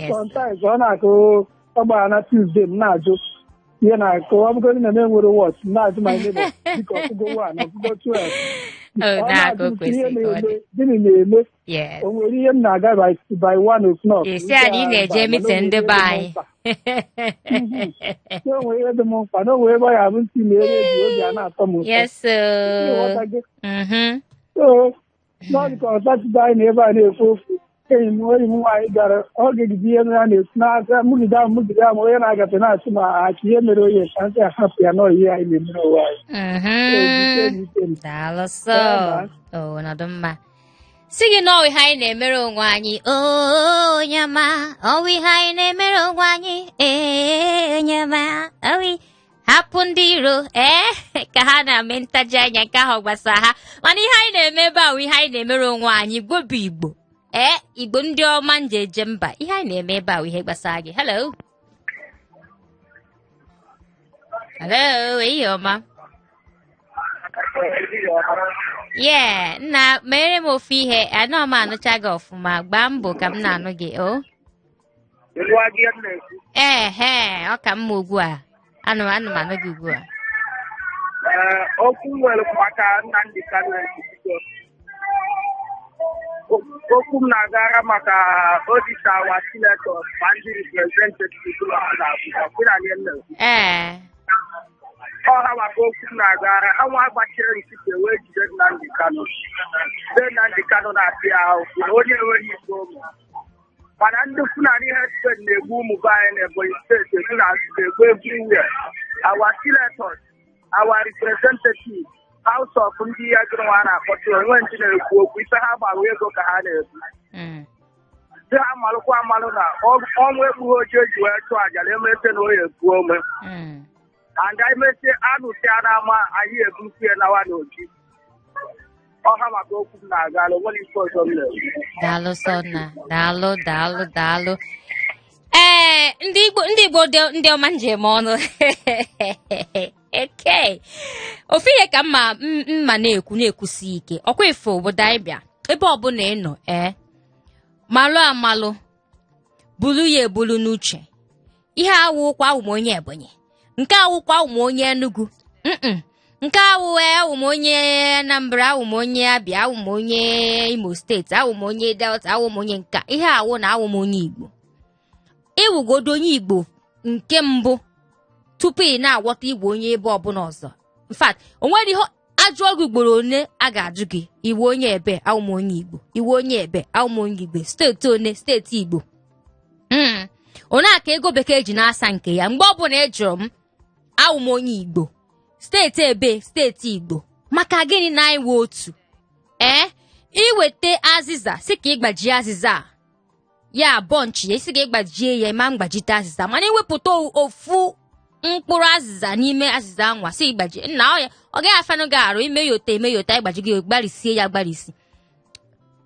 Sometimes ọ na-akụ ọgbara na Tuesday, m na-ajụ ihe na-akụ, ọ bụgodị na m enwere watch, m na-ajụ my neighbor dịka ọkụgo 1, ọkụgo 12. Oh, Ọ na-akụ na-ajụ m ihe kwesịrị ka ọ dị. na-eme, gịnị na-eme, o nwere ihe m na-aga by 1 o'clock. Isi anyị na-eje meeting ndị be anyị. Na o nwere ihe dị m mkpa, na o nwere ebe ọ ya bụ ntị na-ere eji obi a na-atọ m ụtọ. Yes. Ịghọta gị? Mhm. So n'ọdụ ka ọsatụde anyị na ebe a na-ekwu okwu, enyi m nwaanyị gara ọ ga-egide ihe ya na-ekwu n'aka mụgide ahụ mụgide ahụ, onye na-agafe na-asị ma achị ihe mere onye ka nsị ahapụ ya n'ọhịa ihe anyị na-emere onwe anyị. Ike m. Daalụ sọ. Yeah. O nọdụ mma. Si gị na ọwụ ihe anyị na-emere onwe anyị. Onye ọma, ọwụ ihe anyị na-emere onwe anyị. Ee, onye ọma, ọwụ hapụ ndị iro ee ka ha na-eme ntaji anya nke ahụ gbasara ha, mana ihe anyị na-eme ebe a wụ ihe anyị na-emere onwe anyị. Igbo bụ Igbo, ee, Igbo ndị ọma nje eje mba, ihe anyị na-eme ebe a wụ ihe gbasara gị. Hello, hello, ehihie ọma. Yeah, nna, mere m ofu ihe anọ m anụcha gị ọfụma. Gbaa mbọ ka m na-anụ gị o. Ee, he, ọ ka mma ugbu a. Anụ m anụ gị ugbu a. Ee, okwu nwere maka Nnamdi Kanu ekwugo. Okwu m na-agara maka odisa our senators ma ndị representative ha na Abuja kwụna ihe m na-ekwu. Ọ ha maka okwu m na-agara ha nwa gbachiri nkịtị wee jide Nnamdi Kanu. Be Nnamdi Kanu na-apị ya ahụhụ na onye enweghị ike ụmụ. Mana ndị Fulani herdsmen na-egbu ụmụ be anyị na Ebonyi Steeti, egbu na egbu everywhere. Our senators, our representatives, House of ndị ya gịrị nwa na-akpọtụ onwe ndị na-ekwu okwu ife ha gbara ego ka ha na-ebu. Ndị ha malụkwa amalụ na ọnwụ egbughị oji eji wee chụọ àjà na emete na oyi ebu ome. And anyị mesie anụsịa n'ama anyị ebukwu ya nawa n'oji. Ọha maka okwu m na-aga ala onwere ife ọzọ m na-ekwu. Daalụ sọ nna, daalụ, daalụ, daalụ. Ee, ndị Igbo, ndị Igbo ndị ọma njem ọnụ eke ofu ihe ka mma mma na-ekwu na-ekwusi ike ọkwa ifo obodo anyị bịa ebe ọbụla ị nọ, ee, malụ amalụ bulu ya ebulu n'uche. Ihe awụkwa awụ m onye Ebonyi, nke awụkwa awụ m onye Enugu, nke awụ awụ m onye Anambra, awụ m onye Abịa, awụ m onye Imo Steeti, awụ m onye Delta, awụ m onye nka. Ihe awụ na awụ m onye Igbo. Ịwụgodo onye Igbo nke mbụ tupu ị na-aghọta igwe onye ebe ọbụla ọzọ. In fact, o nwere ihe ajụọ gị ugboro one a ga-ajụ gị: iwu onye ebe? Awụ m onye Igbo. Iwu onye ebe? Awụ m onye Igbo. Steeti one? Steeti Igbo. One a ka ego bekee ji na-asa nke ya. Mgbe ọbụla ị jụrụ m, awụ m onye Igbo. Steeti ebe? Steeti Igbo. Maka gịnị? Na anyị wee otu. Ee, iweta azịza si ka ịgbajie azịza a ya bọnchị ya isi ka ịgbajie ya ma mgbajite azịza, mana iwepụta ofu. Mkpụrụ azịza n'ime azịza anwa si ịgbaji nna ọ ya, ọ gaghị afanụ gị arụ ime ya ote, eme ya ote, ịgbaji gị, gbarisie ya gbarisi.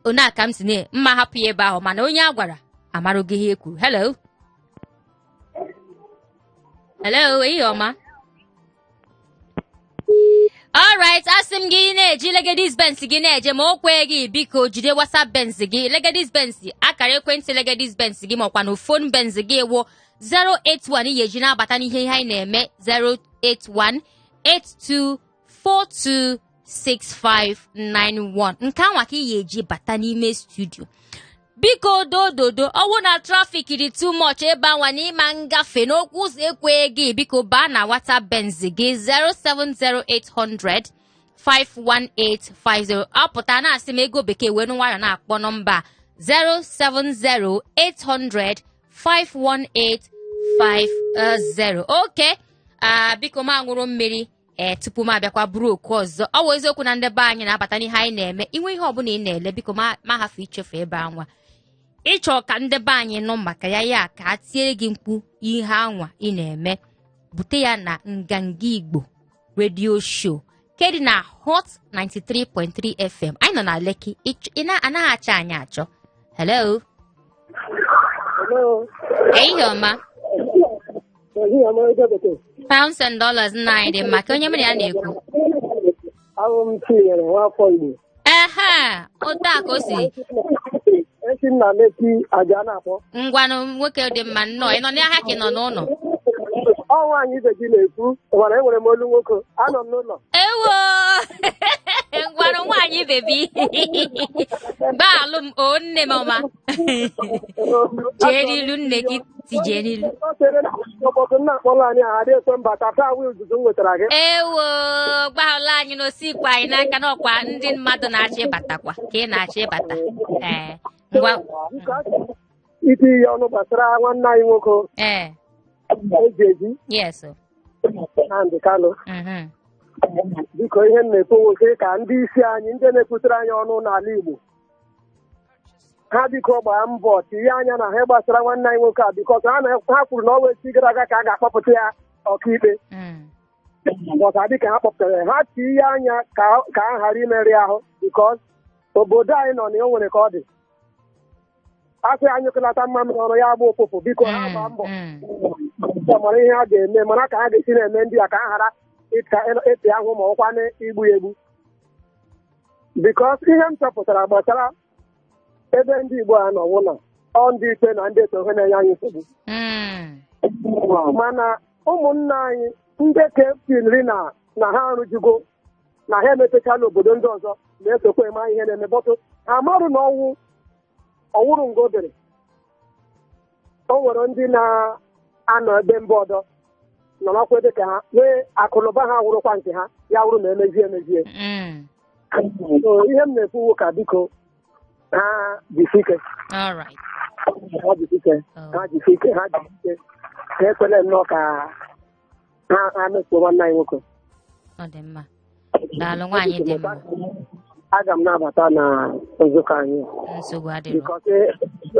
One a ka m si na mma hapụ ya ebe ahụ, mana onye a gwara amarụgo ihe e kwuru. Hello, hello, ehihie ọma. Alright, asị m gị na-eji Legedis Benz gị na-eje, ma o kwee gị, biko jide WhatsApp Benz gị, Legedis Benz, akara ekwentị Legedis Benz gị, makwa na phone Benz gị wụ 081 ị ga-eji na-abata n'ihe ihe anyị na-eme, 081 8242 6591. Nke anwa ka ị ga-eji bata n'ime studio. Biko dododo, ọwụ na traffic dị too much ebe anwa na ịma ngafe n'okwu ụzọ ekwe gị, biko baa na WhatsApp Benz gị, 070 51850. Apụta na-asị m ego bekee wee nụ nwayọ na-akpọ nọmba 070 51850. Oke a, biko m aṅụrụ mmiri ee tupu m abịakwa buru oku ọzọ. Ọ bụ eziokwu na ndị be anyị na-abata n'ihe anyị na-eme. Inwe ihe ọbụla ị na-ele, biko ma hafụ ichefu ebe anwa ịchọ ka ndị be anyị nụ maka ya, ya ka a tie gị mkpu ihe anwa ị na-eme, bute ya na Nganga Igbo Radio Show nke dị na Hot 93.3 FM. Anyị nọ na Lekki. Ị anaghị achọ anyị achọ. Hello. Hello. Ehihie ọma. Ehihie ọma, ego bekee. Pounds and dollars, nna anyị dị mma. Ka onye mere ya na-ekwu? Ahụ m Chinyere, nwafọ Igbo. Ehe, otu a ka o si. Esi m na Lekki Aja na-akpọ. Ngwanụ, nwoke dị mma, nnọọ. Ị nọ n'ahịa ka ị nọ n'ụlọ? Ọ nwaanyị ibe gị na-ekwu, mana enwere m olu nwoke. Anọ m n'ụlọ. Ewo, ngwanụ, nwaanyị bebi, gbaalụ m o, nne m ọma. Jee n'ilu, nne gị tijee n'ilu. Ọ chere na ụbọchị nna akpọrọ anyị ahụ adịghị ekwe mbata taa wee izuzu m nwetara gị. Ewo, gbaalụ anyị n'osikwa anyị n'aka n'ọkwa ndị mmadụ na-achọ ịbatakwa ka ị na-achọ ịbata. Ee, ngwa. Iti ihe ọnụ gbasara nwanne anyị nwoke eji eji Nnamdi Kanu. Biko, ihe m na-ekwu nwoke ka ndị isi anyị, ndị na-ekwutere anyị ọnụ n'ala Igbo, ha biko gbaa mbọ tinye anya na ha gbasara nwanne anyị nwoke a, because ha kwuru na ọ wee echi gara aga ka a ga-akpọpụta ya ọkaikpe. But adị ka ha kpọpụtara ya, ha tinye anya ka a ghara imerụ ahụ, because obodo anyị nọ na o nwere ka ọ dị, a sị anyị kụlata mmanụ ọrụ ya agba ụfụfụ. Biko, ha gbaa mbọ mara ihe ha ga-eme, mara ka ha ga-esi na-eme ndị a ka ha ghara ịpị ahụ ma ọkwa igbu ya egbu, because ihe m chọpụtara gbasara ebe ndị Igbo a nọ wụ na ọ ndị ikpe na ndị eto na-enye anyị nsogbu. Mana ụmụnna anyị ndị ka filiri na ha arụjugo na ha emepechala obodo ndị ọzọ na-esokwa eme ihe na-eme, but ha marụ na ọnwụ ọwụrụ nga obere o nwere ndị na-anọ ebe mba ọdọ nọrọkwa ebe ka ha nwee akụnụba ha wụrụkwa nke ha, ya wụrụ na emezie emezie. So ihe m na-ekwu ka biko ha jisi ike. All right. Ha jisi ike. Oh. Ha jisi ike, ha jisi ike, ha ekwele nnọọ ka ha mefuo nwanne anyị nwoke. Ọ dị mma, daalụ, nwaanyị dị mma. Aga m na-abata na nzukọ anyị. Nsogbu adịrọ. Because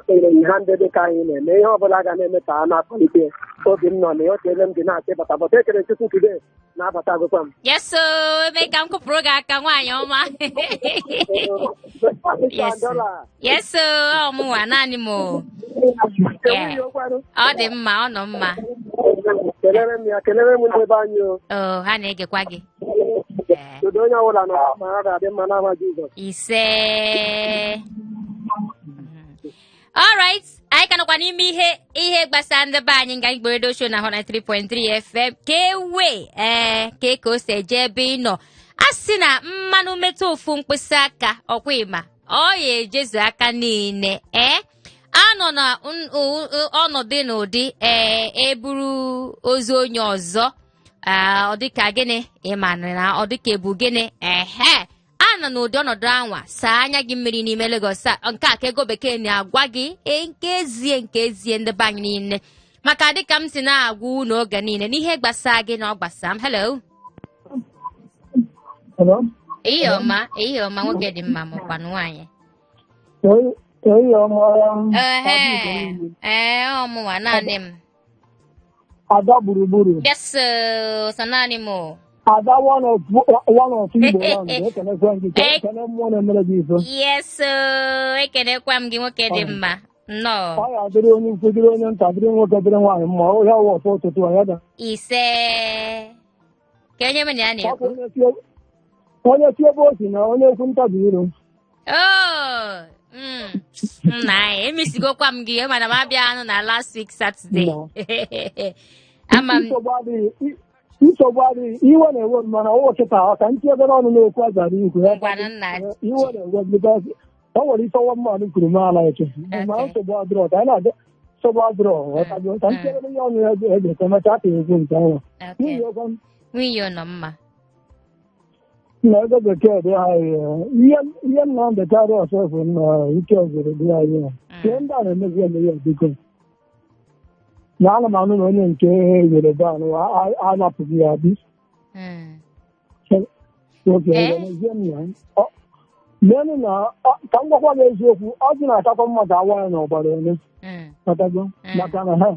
enwere m ha ndị dịka anyị na-eme ihe ọbụla ga na-eme ka a na-akwalite obi m nọ na ya. O teele m dị na-achọ ịbata, but ekere Chukwu, today na-abata agụkwa m. Yes o, eme ka m kụpụrụ gị aka, nwaanyị ọma. Yes. Dollar. Yes o, ọ mụnwa, naanị m o. Enweghị okwanụ. Ọ dị mma, ọ nọ mma. Kelere m ya, kelere m ndị be anyị o. O, ha na-egekwa gị. Ee. Kedu onye ọbụla nọ ma ha ga-adị mma n'aha Jizọs. Ise. Alright, anyị ka nọkwa n'ime ihe gbasara ndị be anyị, nga Igbo Radio Show na 103.3 FM ka ewe ee ka o si eje ebe ị nọ. A sị na mmanụ metụ ofu mkpịsị aka, ọkwa ịma ọ ya ejezu aka niile. Ee, anọ na ọnọdụ n'ụdị ee eburu ozu onye ọzọ. Ọ dịka gịnị, ịma na ọ dịka ebu gịnị. Ehe, a nọ n'ụdị ọnọdụ anwa saa anya gị mmiri n'ime Lagos a. Nke a ka ego bekee na-agwa gị. Nke ezie, nke ezie, ndị be anyị niile, maka dịka m si na-agwa unu oge niile n'ihe gbasara gị na ọ gbasara m. Hello. Hello? Ehihie ọma, ehihie ọma, nwoke dị mma makwanụ nwaanyị. Ehihie ọma. Ehe, ee, ọ mụnwa, naanị m. Ada gburugburu. Yes, sọ naanị m o. Ada one of Igbo land. Ekenekwa gị, ekene mmụọ na-emere gị ife. Yes, ekenekwa m gị, nwoke dị mma. Nnọọ. Ọ ya dịrị onye ukwu, dịrị onye nta, dịrị nwoke, dịrị nwaanyị mma. Ọ ya wụ ọtọ ụtụtụ a ya da. Ise. Ka onye mụ na ya Ọ bụ na-ekwu. onye si ebe o si na onye okwu ntabi iro. Oh, nna anyị, emisigokwa m gị, mana m abịa anụ na last week Saturday. No. Ama m. Nsogbu adịghị, nsogbu adịghị. Iwe na-ewe m, mana ọwụ kịta ọ ka ntị obere ọnụ na-ekwu azara ikwu ya. Ngwanụ nna. Iwe na-ewe m because o nwere ife ọnwa mmadụ kwuru m ala eche. Ma nsogbu adịrọ, ka anyị na-aga, nsogbu adịrọ, ghọtago? Ka ntị obere ihe ọnụ ya ga-ekwe mechaa ka ekwu nke ahụ. N'ihi okwu m, Nwunye nọ mma. Na ego bekee dị ha ihe Nnamdị karịa ọsọ bụ na ike ọzụrụ dị ya ihe. Ihe ndị a na-emezi eme ya, biko. Na ana m anụ na onye nke Yoruba anụ anapụghị ya bi. Oke, mezie m ya. Leenụ na ka m gwakwa gị eziokwu, ọ dị na-akakọ mma ka awa ya n'ọgbara ole. Kpatago? Maka na ha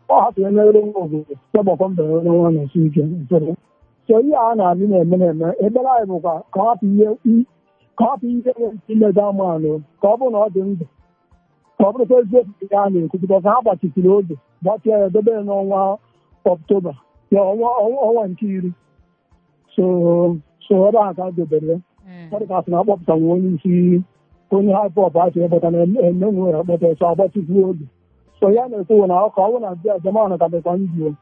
ọ hapụ emeghere nwa obodo ya gbakọ mbọ nwere nwa na-esi ike ụfọdụ. So ihe a na-adị na-eme ekpere anyị bụkwa ka ọ hapụ ihe imega amanụ, ka ọ bụrụ na ọ dị ndụ, ka ọ bụrụkwa eziokwu ihe a na-ekwu, because ha gbachitiri oge, gbatịa ya, dobe ya n'ọnwa Ọktoba ya, ọnwa nke 10. So ebe ahụ ka a dobere ya. Ọ dị ka asị na akpọpụta nwa onye isi onye IPOB achọ ịkpọta na eme nwere akpọta, so agbachikwuo oge. So ya na-ekwu na ọ ka ọ bụ na bịa jamanụ ka dịkwa ndụ.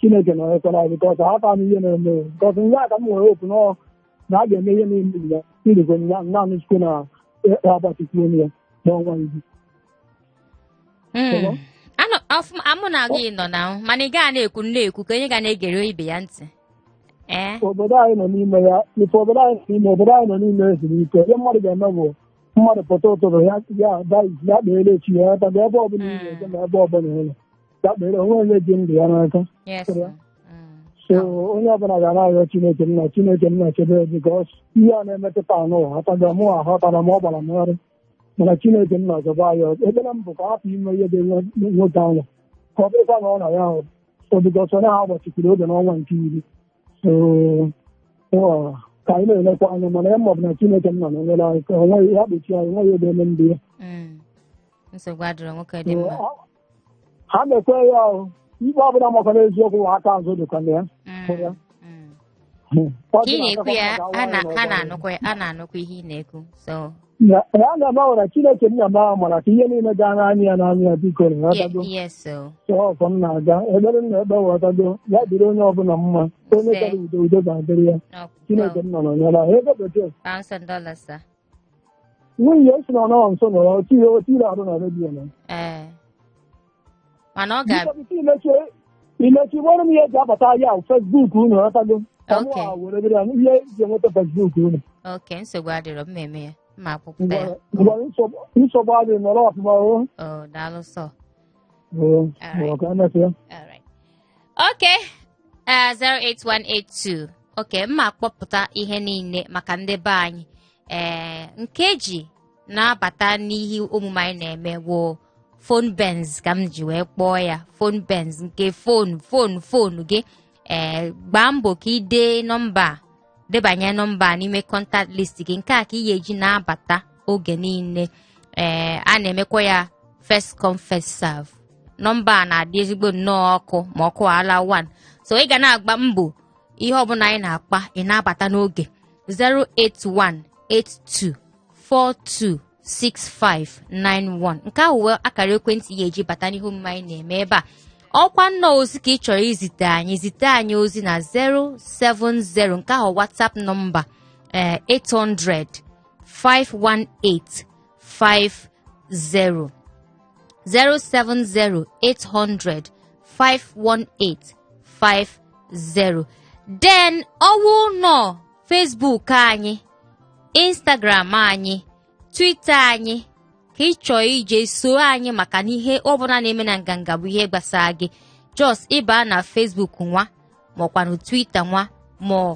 Chineke na ekwela anyị, because ha ka m ihe na-eme, because nye aka m nwere hope na a ga-eme ihe na-eme ya irikwe ya naanị site na agbachikwuo ya n'ọnwa 10. Hello? Anọ amụ na gị nọ na, mana ị gaa na-ekwu ka onye ga na-egere ibe ya ntị. Ee. Obodo anyị nọ n'ime ya, ife obodo anyị nọ n'ime, obodo anyị nọ n'ime ezuru ike. Ihe mmadụ ga-eme bụ mmadụ pụta ụtụtụ ya, ya ya kpeere chi ya, taga ebe ọbụla ị ga-eje ma ebe ọbụla ị nọ, ya kpeere onwe onye ji ndụ ya n'aka. Ya. So onye ọbụla ga na-arịọ Chineke nna, Chineke nna chebe, because ihe a na-emetụta anụ ataga mụ aghọtara ma ọ gbara m gharị, mana Chineke nna zọba ya. Ekpere m bụ ka ọ hapụ ime ihe dị nwoke ahụ, ka ọ bụrụkwa na ọ na ya ahụ. So because onye ha gbachikwuru oge n'ọnwa nke 10, so ka anyị na-elekwa anya, mana ya ma ọ bụ na Chineke nna na-enyere anyị ka onweghị ya kpuchi anyị, nweghị ebe eme ndị ya. Nsogbu adịrọ, nwoke dị mma. Ha mekwe ya ahụ, ikpe ọbụla makwa n'eziokwu aka azụ dịkwa na ya. Hụ ya. Ọ Ka dị ị na-ekwu ya, na-akakwa a maka na- ha nwaanyị. na-anụkwa, a na-anụkwa ihe ị na-ekwu. So Ya na-eme nwere Chineke nna m ahụ mara ka ihe niile gaa n'anya ya, biko, ghọtago? Yes so. So ọfọ m na-aga, ebere m na-ekpe, ghọtago, ya dịrị onye ọbụla mma. Onye Ise. chọrọ udo, udo ga-adịrị ya. Chineke nna nọnyere anyị. Ego bekee. Pounds and dollars, sir. Nwunye si na ọ nso nọrọ otinye otire arụ na redio na Ee. Mana ọ ga imechi nwere m ihe eji abata ahịa ahụ, Facebook unu, ghọtago? Ka mụ a were bere ya ihe eji enweta Facebook unu. Okay, nsogbu adịrọ, m eme ya. M akwụpụta ya. Ngwa, nsogbu adịghị, nọrọ ọfụma o. Oh, daalụ sọ. Oo, Alright. oo, ka emesịa. All right. Okay. 08182. Okay, mma akpọpụta ihe niile maka ndị be anyị. Ee, nkeji na-abata n'ihe omume anyị na-eme wụ phone benz, ka m ji wee kpọọ ya phone benz, nke phone phone phone gị. Ee, gbaa mbọ ka ị dee nọmba, debanye nọmba n'ime contact list gị, nke a ka ị ga-eji na-abata oge niile. Ee, a na-emekwa ya first come first serve. Nọmba a na-adị ezigbo nnọọ ọkụ ma ọkụ ala 1, so ị ga na-agba mbọ ihe ọbụla anyị na-akpa, ị na-abata n'oge. 08182426591, nke ahụ wee akara ekwentị ị ga-eji bata n'ihe omume anyị na-eme ebe a. Ọkwa nnọọ ozi ka ị chọrọ izite anyị, zite anyị ozi na 070, nke ahụ WhatsApp nọmba, 800 518 50, 070 800 518 50. Then ọwụ nọ Facebook anyị, Instagram anyị, Twitter anyị, ka ị chọọ ije so anyị, maka na ihe ọbụla na-eme na Nganga bụ ihe gbasara gị. Just ịba na Facebook nwa, ma ọkwanụ Twitter nwa, ma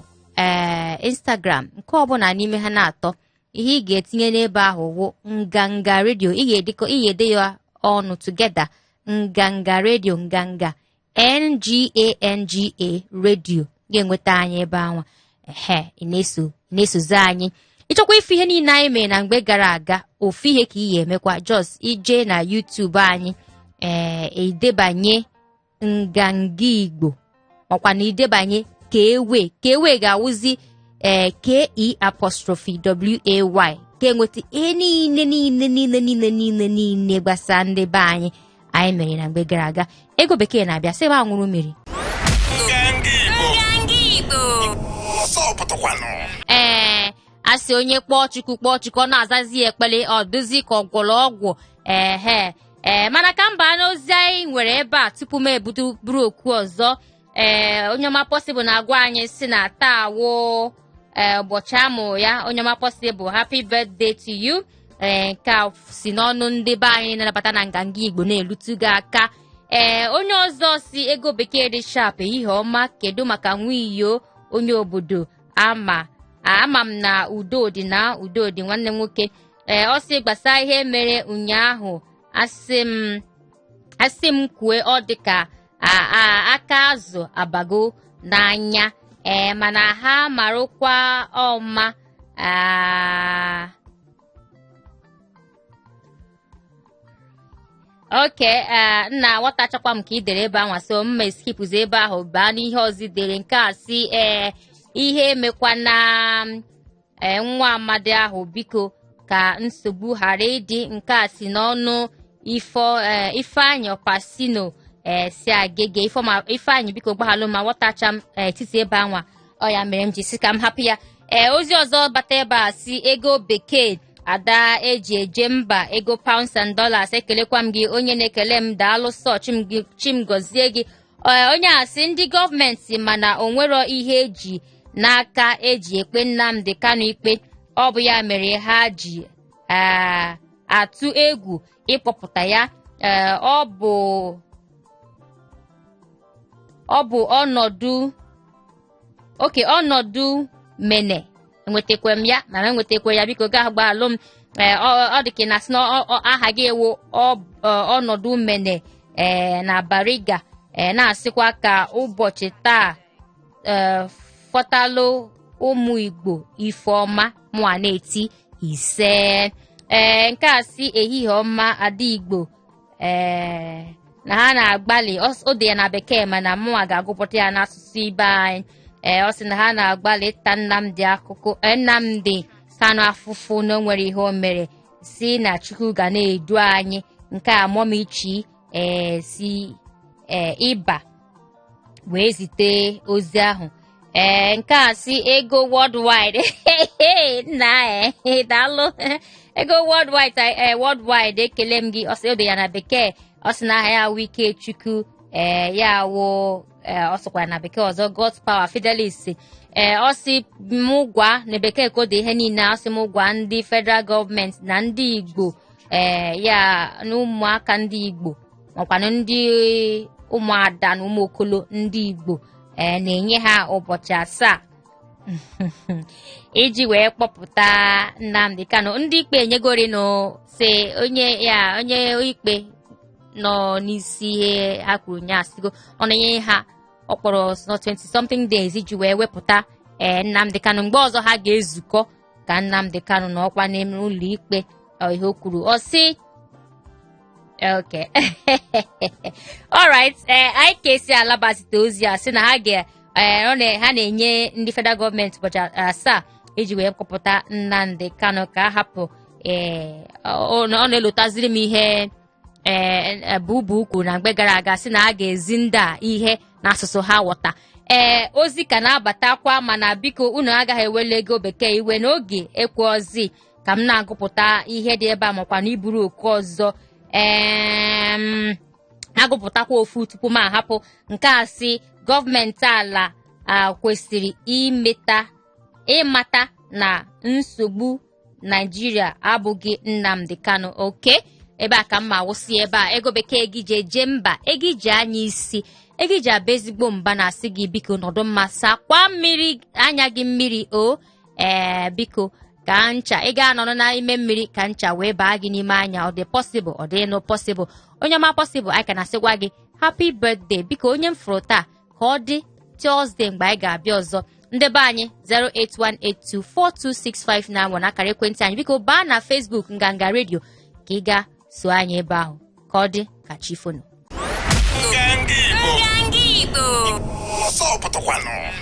Instagram, nke ọbụla n'ime ha na-atọ, ihe ị ga-etinye n'ebe ahụ wụ Nganga Redio. Ị ga-edekọ, ị ga-ede ya ọnụ together, Nganga Redio, Nganga NGANGA Radio ga-enweta anyị ebe anwa. Ehe, ị na-eso, ị na-esozi anyị. Ịchọkwa ịfụ ihe niile anyị mere na mgbe gara aga, ofu ihe ka ị ga-emekwa, just ije na YouTube anyị, ee, idebanye Nganga Igbo, makwa na idebanye Kewe. Kewe ga-awụzi ee K E apostrophe W A Y, ka enweta ihe niile niile niile niile niile niile gbasara ndị be anyị anyị mere na mgbe gara aga. Ego Bekee na-abịa, sị ebe aṅụrụ mmiri. Nganga Igbo. Nganga Igbo. Ọsọ pụtakwanụ. Ee, a sị onye kpọọ Chukwu, kpọọ Chukwu, ọ na-azazi ya ekpere, ọ dụzi ka ọ gwọrọ ọgwụ. Ehe, ee, mana ka m baa n'ozi anyị nwere ebe a tupu m ebutu buru okwu ọzọ. Ee, onye ọma Possible na-agwa anyị si na taa wụ ee ụbọchị amụ ya. Onye ọma Possible, happy birthday to you. Ee, nke a si n'ọnụ ndị be anyị na-anabata na Nganga Igbo na-elutu gị aka. Ee, onye ọzọ si ego bekee dị sharp, ehihie ọma, kedu maka nwiyo onye obodo ama ama m na udo dị, na udo dị, nwanne m nwoke. Ee, ọ sị gbasa ihe mere ụnyaahụ, asị m kwue, ọ dị ka aka azụ abago n'anya. Ee, mana ha marụkwa ọma. Oke nna, aghọtachakwa m ka ị dere ebe ahụ, so m ma skipụzi ebe ahụ baa n'ihe ọzọ i dere. Nke a si ee ihe emekwana ee nwa amadi ahụ, biko, ka nsogbu ghara ịdị. Nke a si n'ọnụ Ifeanyị Ọpasino, ee, si Agege. Ifeanyị, biko gbaghalụ ma ghọtacha m etiti ebe anwa, ọ ya mere m ji si ka m hapụ ya. Ee, ozi ọzọ bata ebe a si ego bekee ada eji eje mba, ego pounds and dollars, ekelekwa m gị onye na-ekele m, daalụ sọ, chim gọzie gị. Ee, onye a sị ndị gọọmenti mana o nwero ihe eji n'aka eji ekpe Nnamdi Kanu ikpe, ọ bụ ya mere ha ji atụ egwu ịkpọpụta ya. Ee, ọ bụ ọnọdụ oke ọnọdụ mene enwetakwa m ya, mana enwetakwa ya, biko gaa gbaalụ m. Ee, ọ dị ka ị na-asị na aha gị ewu ọnọdụ mene, ee, na Bariga. Ee, na-asịkwa ka ụbọchị taa, ee, fọtalụ ụmụ Igbo ife ọma, mụa na-eti ise. Ee, nke a si ehihie ọma ada Igbo, ee, na ha na-agbalị, o dị ya na bekee mana mụnwa ga-agụpụta ya n'asụsụ ibe anyị. Ee, ọ sị na ha na-agbalị ịta Nnamdi akụkụ, Nnamdi Kanu afụfụ na o nwere ihe o mere, si na Chukwu ga na-edu anyị. Nke a Mọmichi, ee, si, ee, ịba wee zite ozi ahụ. Ee, nke a si ego worldwide nna, ee, daalụ ego worldwide. Ee, worldwide, ekele m gị. Ọ sị o de ya na bekee, ọ sị na aha ya awụ Ikechukwu. Ee, ya awụ, ee, ọ sịkwara na bekee ọzọ God's power Fidelis. Ee, ọ sị mụ gwa na bekee ka o de ihe niile, ọ sị mụ gwa ndị federal gọọmenti na ndị Igbo, ee, ya na ụmụaka ndị Igbo makwanụ ndị ụmụada na ụmụokolo ndị Igbo, ee, na-enye ha ụbọchị 7 iji wee kpọpụta Nnamdi Kanu. Ndị ikpe enyegorinụ si onye ya onye ikpe nọ n'isi ihe ha kwuru nya asịgo ọ na-enye ha ọ kpọrọ nọ 20 something days iji wee wepụta ee Nnamdi Kanu. Mgbe ọzọ ha ga-ezukọ ka Nnamdi Kanu nọkwa n'ime ụlọ ikpe. Ọ ihe o kwuru, ọ sị okay, alright. Ee, anyị ka esi alabazite ozi a sị na ha ga ee, ọ na- ha na-enye ndị federal gọọmenti ụbọchị 7 iji wee kpọpụta Nnamdi Kanu ka a hapụ. Ee, ọ na-elotaziri m ihe ee Bubu kwuru na mgbe gara aga, sị na a ga-ezi ndị a ihe n'asụsụ ha ghọta. Ee, ozi ka na-abatakwa, mana biko unu agaghị ewele ego bekee iwe n'oge ekwe ozi ka m na-agụpụta ihe dị ebe a, makwa na iburu oku ọzọ. Agụpụtakwa ofu tupu m ahapụ. Nke a sị gọọmenti ala a kwesịrị ịmata na nsogbu Naijiria abụghị Nnamdi Kanu. Oke ebe a ka m ma wụsị ebe a. Ego bekee gị ji eje mba, ego iji anya isi, ego iji aba ezigbo mba, na-asị gị biko nọdụ mma, sakwa mmiri anya gị mmiri o. Ee, biko ka ncha ị ga-anọrọ n'ime mmiri ka ncha wee baa gị n'ime anya. Ọ dị possible? Ọ dị nụ possible? Onye ọma possible, anyị ka na-asịkwa gị. Happy birthday. Biko, onye m fụrụ taa, ka ọ dị Thursday mgbe anyị ga-abịa ọzọ. Ndebe anyị 08182426591 akara ekwentị anyị. Biko baa na Facebook Nganga Radio ka ị gaa so anyị ebe ahụ. Ka ọ dị, ka chi fonu. Nganga Igbo. Nganga Igbo. Ọsọ pụtakwanụ.